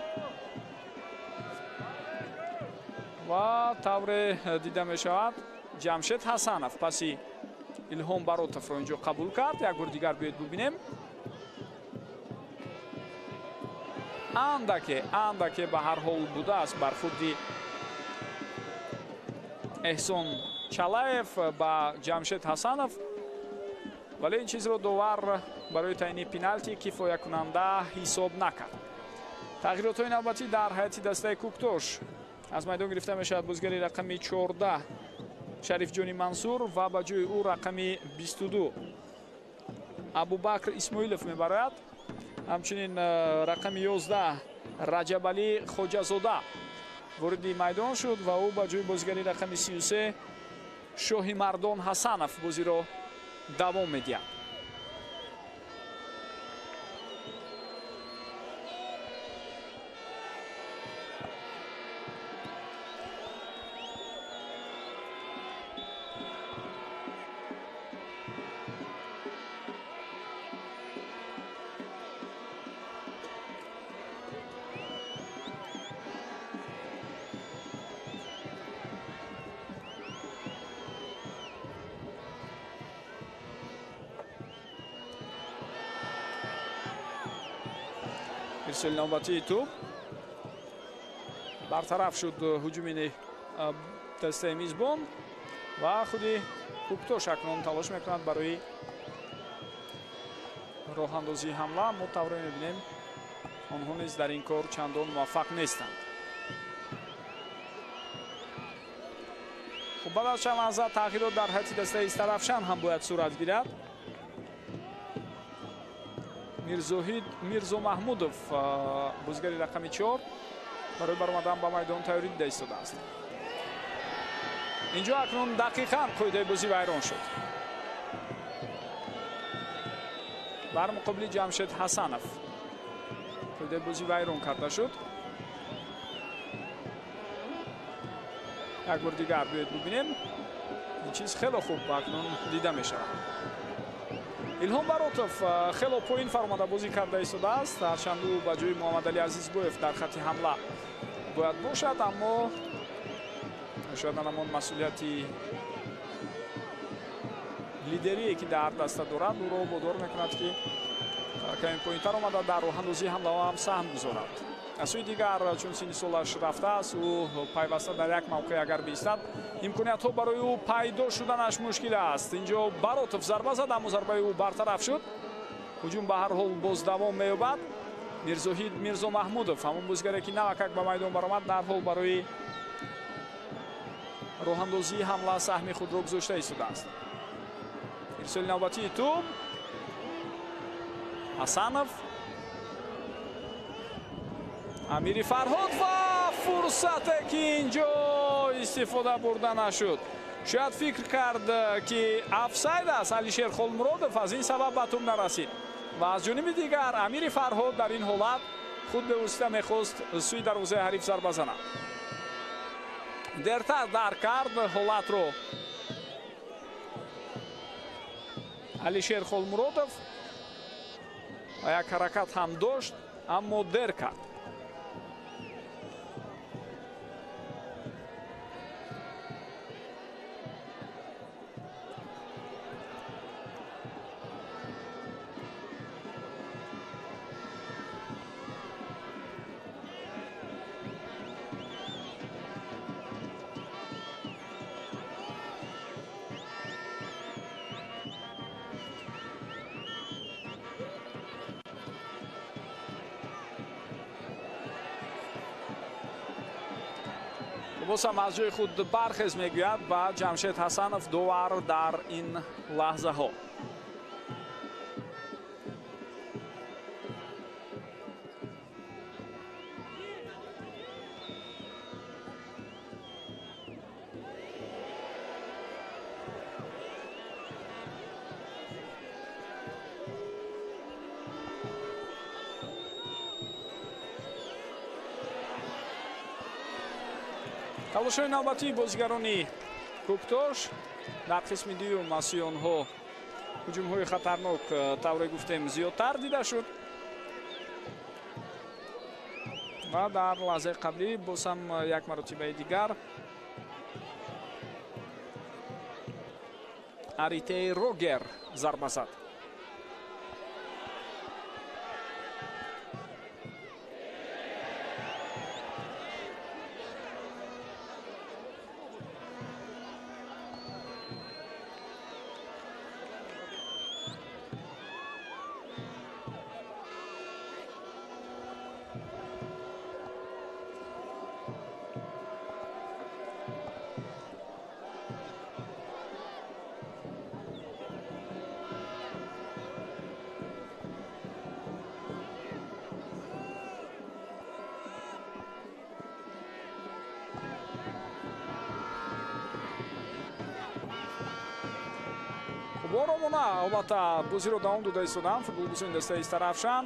ва тавре дида мешавад Ҷамшед Ҳасанов паси Илҳом Баротовро инҷо қабул кард. Як бор дигар биёед бубинем. Андаке ба ҳар ҳол будааст бархурди Эҳсон Чалаев ба Ҷамшед Ҳасанов, вале ин чизро довар барои таъйини пеналти кифоякунанда ҳисоб накард. Тағйиротҳои навбатӣ дар ҳайати дастаи Кӯктош аз майдон гирифта мешавад бозигари рақами 14 Шарифҷони Мансур ва ба ҷои ӯ рақами 22 Абубакр Исмоилов мебарояд. Ҳамчунин рақами 11 Раҷабалӣ Хоҷазода вориди майдон шуд ва ӯ ба ҷои бозигари рақами 33 Шоҳи Мардон Ҳасанов бозиро давом медиҳад. Ирсоли навбатии тӯб бартараф шуд ҳуҷуми дастаи мизбон ва худи Кӯктош акнун талош мекунад барои роҳандозии ҳамла. Мо тавре мебинем онҳо низ дар ин кор чандон муваффақ нестанд. Хуб, баъд аз чанд лаҳза тағйирот дар ҳайати дастаи Истаравшан ҳам бояд сурат гирад. Мирзоҳид Мирзомаҳмудов, бозигари рақами 4, барои баромадан ба майдон тайёрӣ дида истодааст. Инҷо акнун дақиқан қоидаи бозӣ вайрон шуд. Бар муқобили Ҷамшед Ҳасанов қоидаи бозӣ вайрон карда шуд. Як бор дигар биёед бубинем. Ин чиз хеле хуб акнун дида мешавад. Илҳом Баротов хело поин фаромада бозӣ карда истодааст, ҳарчанд ӯ ба ҷои Муҳаммадалӣ Азизбоев дар хатти ҳамла бояд бошад, аммо шояд ҳамон масъулияти лидерие ки дар даста дорад ӯро водор мекунад, ки каме поинтар омада дар роҳандозии ҳамлаҳо ҳам саҳм гузорад. Аз сӯи дигар, чун синни солаш рафтааст, ӯ пайваста дар як мавқеъ агар биистад, имкониятҳо барои ӯ пайдо шуданаш мушкил аст. Инҷо Баротов зарба зад, аммо зарбаи ӯ бартараф шуд. Ҳуҷум ба ҳар ҳол боз давом меёбад. Мирзоҳид Мирзомаҳмудов, ҳамон бозигаре ки навакак ба майдон баромад, дар ҳол барои роҳандозии ҳамла саҳми худро гузошта истодааст. Ирсоли навбатии тӯб Ҳасанов, Амири Фарҳод ва фурсате ки инҷо истифода бурда нашуд. Шояд фикр кард, ки офсайд аст Алишер Холмуродов, аз ин сабаб ба тӯб нарасид. Ва аз ҷониби дигар Амири Фарҳод дар ин ҳолат худ бевосита мехост сӯи дарвозаи ҳариф зарба занад. Дертар дарк кард ҳолатро Алишер Холмуродов ва як ҳаракат ҳам дошт, аммо дер кард. Боз ҳам аз ҷои худ бархез мегӯяд ба Ҷамшед Ҳасанов довар дар ин лаҳзаҳо. Талошҳои навбатии бозигарони Кӯктош дар қисми дуюм аз сӯи онҳо ҳуҷумҳои хатарнок, тавре гуфтем, зиёдтар дида шуд ва дар лаҳзаи қаблӣ боз ҳам як маротибаи дигар Аритей Рогер зарба зад. Оромона албатта бозиро давом дода истоданд футболбозони дастаи Истаравшан.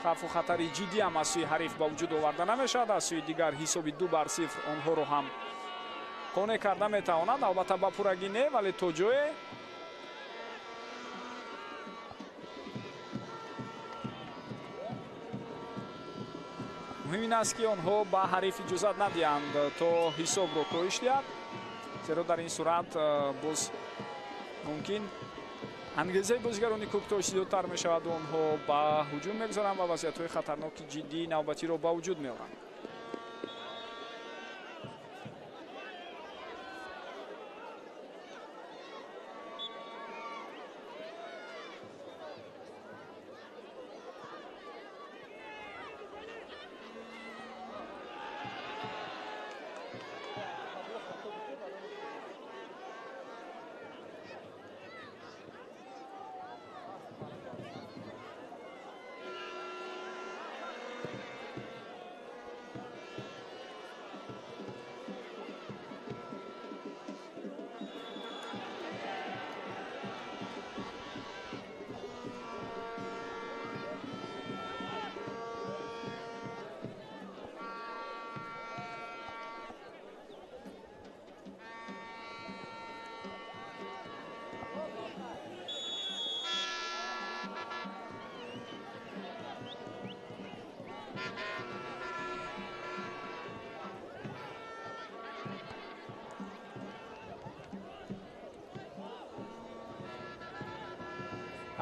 Хавфу хатари ҷиддӣ ҳам аз сӯи ҳариф ба вуҷуд оварда намешавад. Аз сӯи дигар ҳисоби 2-0 онҳоро ҳам қонеъ карда метавонад. Албатта ба пуррагӣ не, вале то ҷое. Муҳим ин аст, ки онҳо ба ҳариф иҷозат надиҳанд то ҳисобро коҳиш диҳад, зеро дар ин сурат боз мумкин ангезаи бозигарони Кӯктош зиёдтар мешавад, онҳо ба ҳуҷум мегузаранд ва вазъиятҳои хатарноки ҷиддии навбатиро ба вуҷуд меоранд.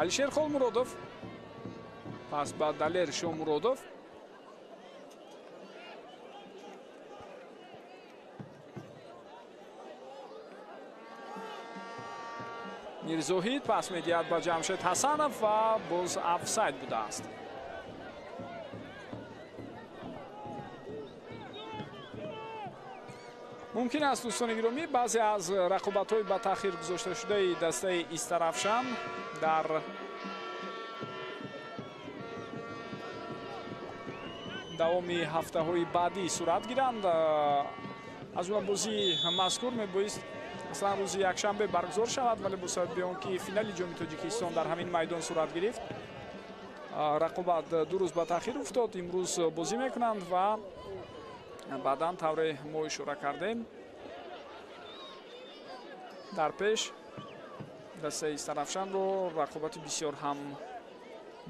Алишер Холмуродов пас ба Далер Шомуродов. Мирзоҳид пас медиҳад ба Ҷамшед Ҳасанов ва боз офсайд будааст. Мумкин аст, дӯстони гиромӣ, баъзе аз рақобатҳои ба таъхир гузошташудаи дастаи Истаравшан дар давоми ҳафтаҳои баъдӣ сурат гиранд. Аз ҷумла бозии мазкур мебоист аслан рӯзи якшанбе баргузор шавад, вале бо сабаби он ки финали ҷоми Тоҷикистон дар ҳамин майдон сурат гирифт, рақобат 2 рӯз ба таъхир уфтод. Имрӯз бозӣ мекунанд ва баъдан тавре мо ишора кардем дар пеш дастаи Истарафшанро рақобати бисёр ҳам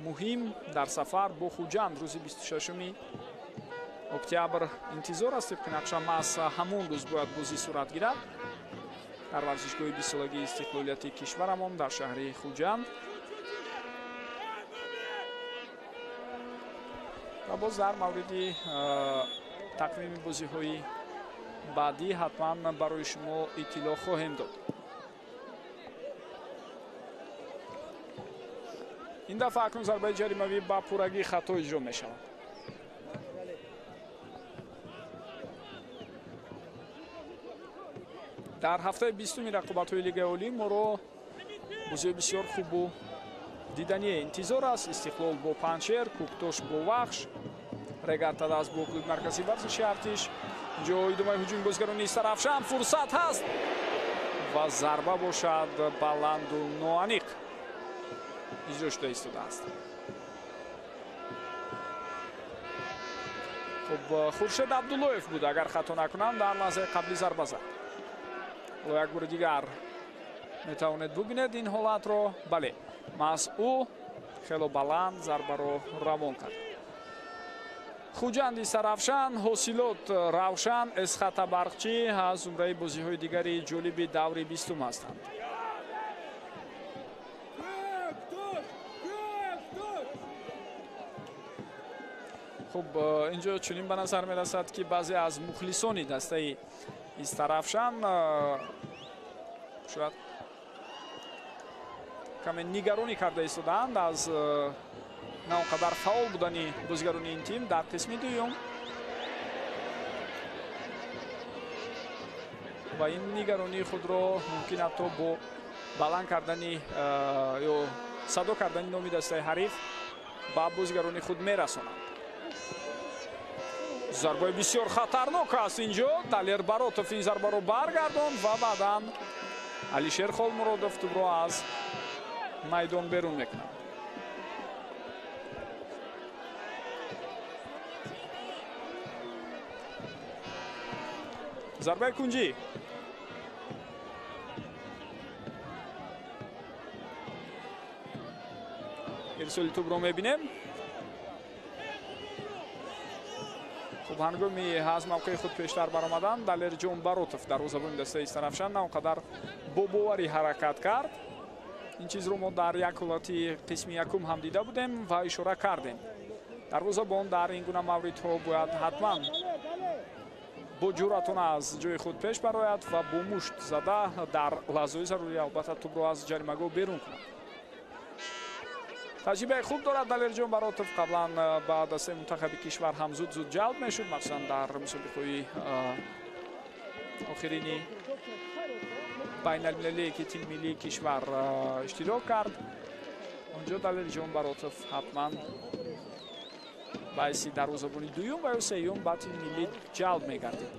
муҳим дар сафар бо Хуҷанд рӯзи 26 октябр интизор аст. Тибқи нақша маҳз ҳамон рӯз бояд бозӣ сурат гирад дар варзишгоҳи 20-солагии истиқлолияти кишварамон дар шаҳри Хуҷанд. Ва боз дар мавриди тақвими бозиҳои баъдӣ ҳатман барои шумо иттилоъ хоҳем дод. Ин дафъа акнун зарбаи ҷаримавӣ ба пуррагӣ хато иҷро мешавад. Дар ҳафтаи 20-уми рақобатҳои Лигаи Олӣ моро бозиҳои бисёр хубу дидание интизор аст. Истиқлол бо Панҷшер, Кӯктош бо Вахш, Регар-ТадАЗ бо клуби марказии варзиши Артиш. Инҷо идомаи ҳуҷуми бозигарони Истарафшан, фурсат ҳаст ва зарба бошад баланду ноаниқ иҷро шуда истодааст. Хуб, Хуршед Абдуллоев буд, агар хато накунам, дар лаҳзаи қабли зарба зад. Ҳоло як бори дигар метавонед бубинед ин ҳолатро. Бале, маҳз ӯ хело баланд зарбаро равон кард. Хуҷанди Сарафшан, Ҳосилот Равшан, Эсхата Барқчӣ аз зумраи бозиҳои дигари ҷолиби даври 20-ум ҳастанд. Хуб, инҷо чунин ба назар мерасад, ки баъзе аз мухлисони дастаи Истарафшан шояд каме нигаронӣ карда истодаанд аз на он қадар фаъол будани бозигарони ин тим дар қисми дуюм ва ин нигаронии худро мумкин ҳатто бо баланд кардани ё садо кардани номи дастаи ҳариф ба бозигарони худ мерасонанд. Зарбаи бисёр хатарнок аст инҷо. Далер Баротов ин зарбаро баргардонд ва баъдан Алишер Холмуродов тӯбро аз майдон берун мекунад. Зарбаи кунҷӣ. Ирсоли тӯбро мебинем. Хуб, ҳангоми аз мавқеи худ пештар баромадан Далерҷон Баротов дарвозабони дастаи Истарафшан на он қадар бо боварӣ ҳаракат кард. Ин чизро мо дар як ҳолати қисми якум ҳам дида будем ва ишора кардем. Дарвозабон дар ин гуна мавридҳо бояд ҳатман бо ҷуръатона аз ҷои худ пеш барояд ва бо мушт зада дар лаҳзаҳои зарурӣ албатта тӯбро аз ҷаримагоҳ берун кунад. Таҷрибаи хуб дорад Далерҷон Баротов. Қаблан ба дастаи мунтахаби кишвар ҳам зуд-зуд ҷалб мешуд, махсусан дар мусобиқаҳои охирини байналмилалие ки тими миллии кишвар иштирок кард. Онҷо Далерҷон Баротов ҳатман ба ҳайси дарвозабони дуюм ва ё сеюм ба тими миллӣ ҷалб мегардид.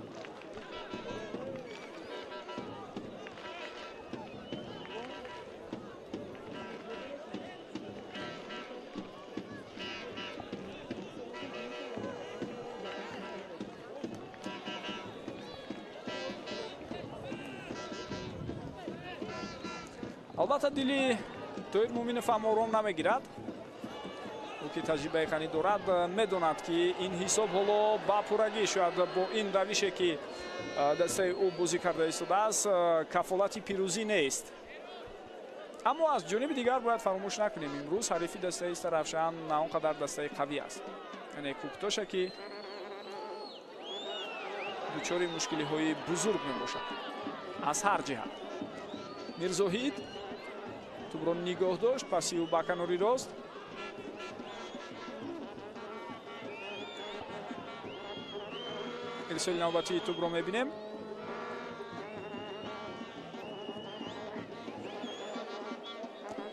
Албатта дили Тоир Муминов ҳам ором намегирад. Ӯ ки таҷрибаи ғанӣ дорад, медонад, ки ин ҳисоб ҳоло ба пуррагӣ шояд бо ин равише ки дастаи ӯ бозӣ карда истодааст, кафолати пирӯзӣ нест. Аммо аз ҷониби дигар бояд фаромӯш накунем, имрӯз ҳарифи дастаи Истарафшан на он қадар дастаи қавӣ аст. Яъне Кӯктоша ки дучори мушкилиҳои бузург мебошад аз ҳар ҷиҳат. Мирзоҳид тӯбро нигоҳ дошт, паси ӯ ба канори рост. Ирсоли навбатии тӯбро мебинем.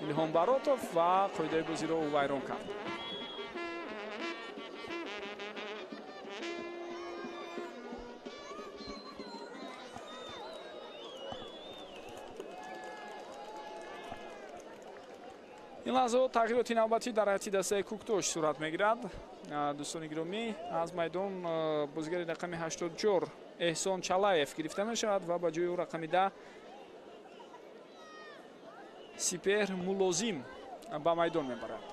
Илҳом Баротов ва қоидаи бозиро ӯ вайрон кард. Ин лаҳзаҳо тағйироти навбатӣ дар ҳайати дастаи Кӯктош сурат мегирад. Дӯстони гиромӣ, аз майдон бозигари рақами 84 Эҳсон Чалаев гирифта мешавад ва ба ҷои ӯ рақами 10 Сипеҳр Мулозим ба майдон мебарад.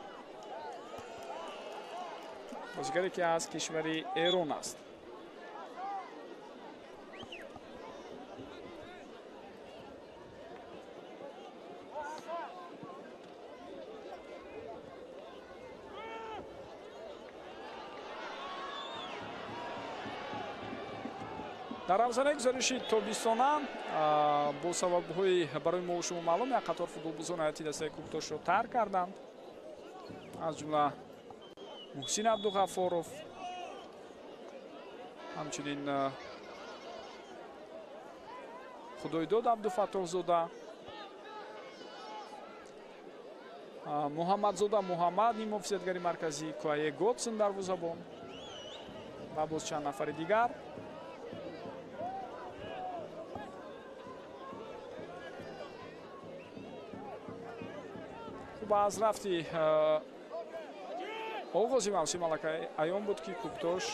Бозигаре ки аз кишвари Эрон аст. Дар равзанаи гузариши тобистона бо сабабҳои барои мо шумо маълум як қатор футболбозон ҳайати дастаи Кӯктошро тарк карданд, аз ҷумла Муҳсин Абдуғаффоров, ҳамчунин Худойдод Абдуфаттоҳзода, Муҳаммадзода Муҳаммад, ниммуҳофизатгари марказӣ, Куае Готсен дарвозабон ва боз чанд нафари дигар. Аз рафти оғози мавсим аллакай аён буд, ки Кӯктош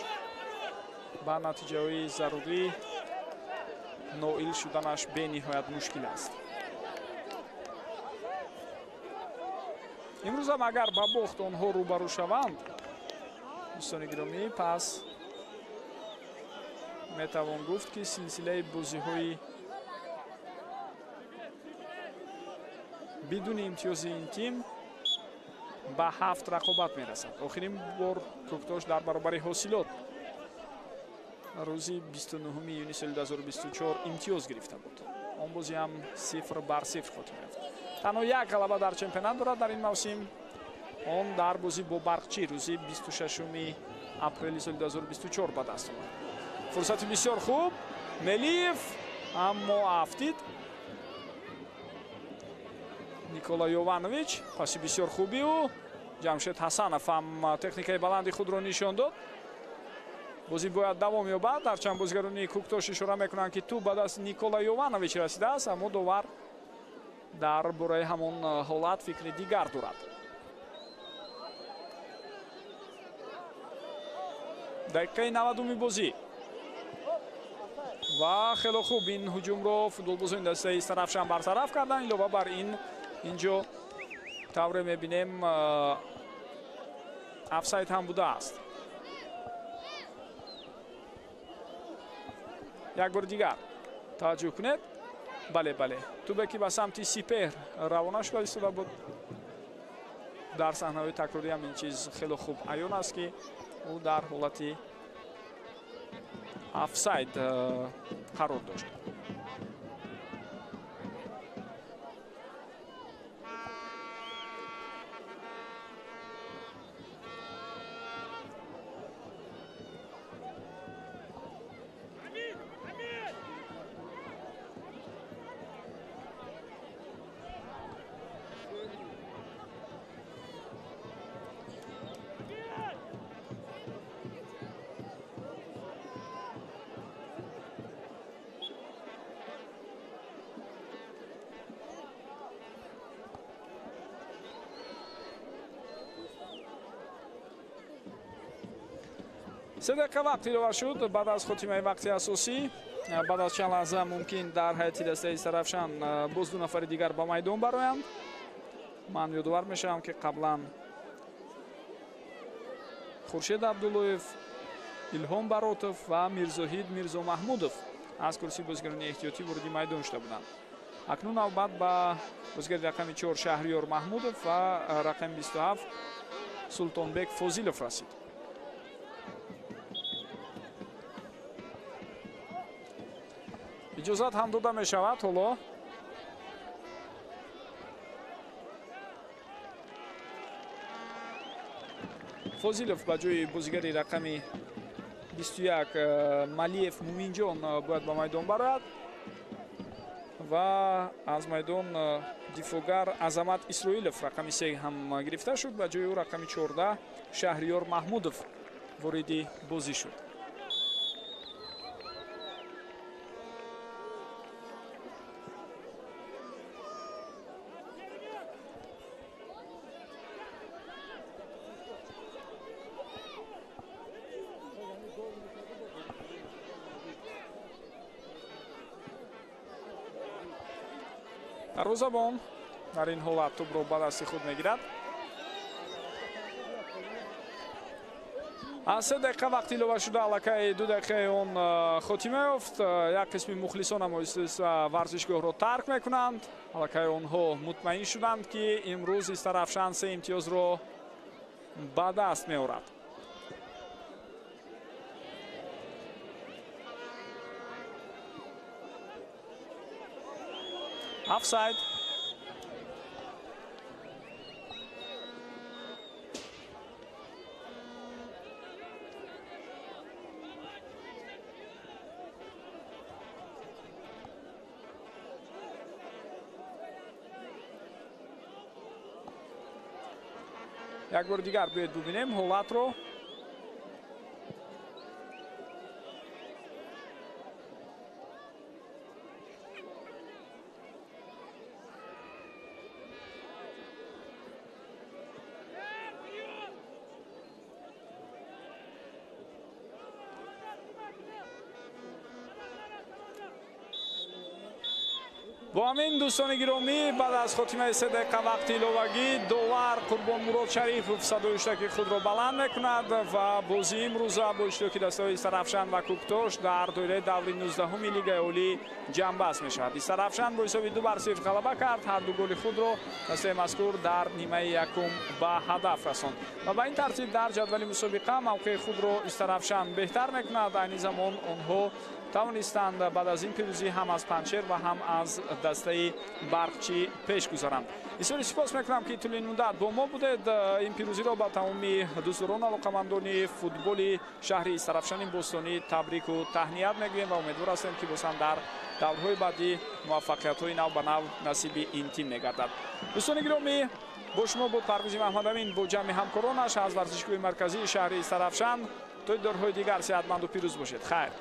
ба натиҷаҳои зарурӣ ноил шуданаш бениҳоят мушкил аст. Имрӯзам агар ба бохт онҳо рӯбарӯ шаванд, дӯстони гиромӣ, пас метавон гуфт, ки силсилаи бозиҳои бидуни имтиёзи ин тим ба 7 рақобат мерасад. Охирин бор Кӯктош дар баробари Ҳосилот рӯзи 29 июни соли 2024 имтиёз гирифта буд. Он бозӣ ҳам 0-0 хотима ёфт. Танҳо як ғалаба дар чемпионат дорад дар ин мавсим. Он дар бозӣ бо Барқчӣ рӯзи 26 апрели соли 2024 ба даст омад. Фурсати бисёр хуб, Мелиев, аммо афтид. Никола Йованович паси бисёр хуби ӯ. Ҷамшед Ҳасанов ҳам техникаи баланди худро нишон дод. Бозӣ бояд давом ёбад. Ҳарчанд бозигарони Кӯктош ишора мекунанд, ки тӯб ба даст Никола Йованович расидааст, аммо довар дар бораи ҳамон ҳолат фикри дигар дорад. Дақиқаи 90-уми бозӣ ва хело хуб ин ҳуҷумро футболбозони дастаи Истарафшан бартараф карданд. Илова бар ин инҷо тавре мебинем офсайд ҳам будааст. Як бори дигар таваҷҷӯҳ кунед. Бале, бале, тӯбе ки ба самти Сипеҳр равона шуда истода буд. Дар саҳнаҳои такрорӣ ҳам ин чиз хело хуб аён аст, ки ӯ дар ҳолати офсайд қарор дошт. Се дақиқа вақт илова шуд баъд аз хотимаи вақти асосӣ. Баъд аз чанд лаҳза мумкин дар ҳайати дастаи Истарафшан боз ду нафари дигар ба майдон бароянд. Ман ёдовар мешавам, ки қаблан Хуршед Абдуллоев, Илҳом Баротов ва Мирзоҳид Мирзомаҳмудов аз курсии бозигарони эҳтиётӣ вориди майдон шуда буданд. Акнун навбат ба бозигари рақами 4 Шаҳриёр Маҳмудов ва рақами 27 Султонбек Фозилов расид. Иҷозат ҳам дода мешавад ҳоло. Фозилов ба ҷои бозигари рақами 21 Малиев Муминҷон бояд ба майдон барояд ва аз майдон дифоъгар Азамат Исроилов рақами 3 ҳам гирифта шуд. Ба ҷои ӯ рақами 14 Шаҳриёр Маҳмудов вориди бозӣ шуд. Дарвозабон дар ин ҳолат тӯбро ба дасти худ мегирад. Аз 3 дақиқа вақт илова шуда, аллакай 2 дақиқаи он хотима ёфт. Як қисми мухлисон ҳам варзишгоҳро тарк мекунанд. Аллакай онҳо мутмаин шуданд, ки имрӯз Истарафшан 3 имтиёзро ба даст меорад. Офсайд. Як бор дигар биёед бубинем ҳолатро. Бо ҳамин, дӯстони гиромӣ, баъд аз хотимаи 3 дақиқа вақти иловагӣ довар Қурбонмурод Шарифов садои ҳуштаки худро баланд мекунад ва бозии имрӯза бо иштироки дастаҳои Истарафшан ва Кӯктош дар доираи даври 19-уми Лигаи Олӣ ҷамъбаст мешавад. Истарафшан бо ҳисоби 2-0 ғалаба кард. Ҳар ду голи худро дастаи мазкур дар нимаи якум ба ҳадаф расонд ва ба ин тартиб дар ҷадвали мусобиқа мавқеи худро Истарафшан беҳтар мекунад. Айни замон онҳо тавонистанд баъд аз ин пирӯзӣ ҳам аз Панҷшер ва ҳам аз дастаи Барқчӣ пеш гузаранд. Бисёри сипос мекунам, ки тӯли ин муддат бо мо будед. Ин пирӯзиро ба тамоми дӯстдорон, алоқамандони футболи шаҳри Истарафшани бостонӣ табрику таҳният мегӯем ва умедвор ҳастем, ки боз ҳам дар даврҳои баъдӣ муваффақиятҳои нав ба нав насиби ин тим мегардад. Дӯстони гиромӣ, бо шумо буд Парвизи Маҳмадамин бо ҷамъи ҳамкоронаш аз варзишгоҳи марказии шаҳри Истарафшан. То дидорҳои дигар сеҳатманду пирӯз бошед. Хайр.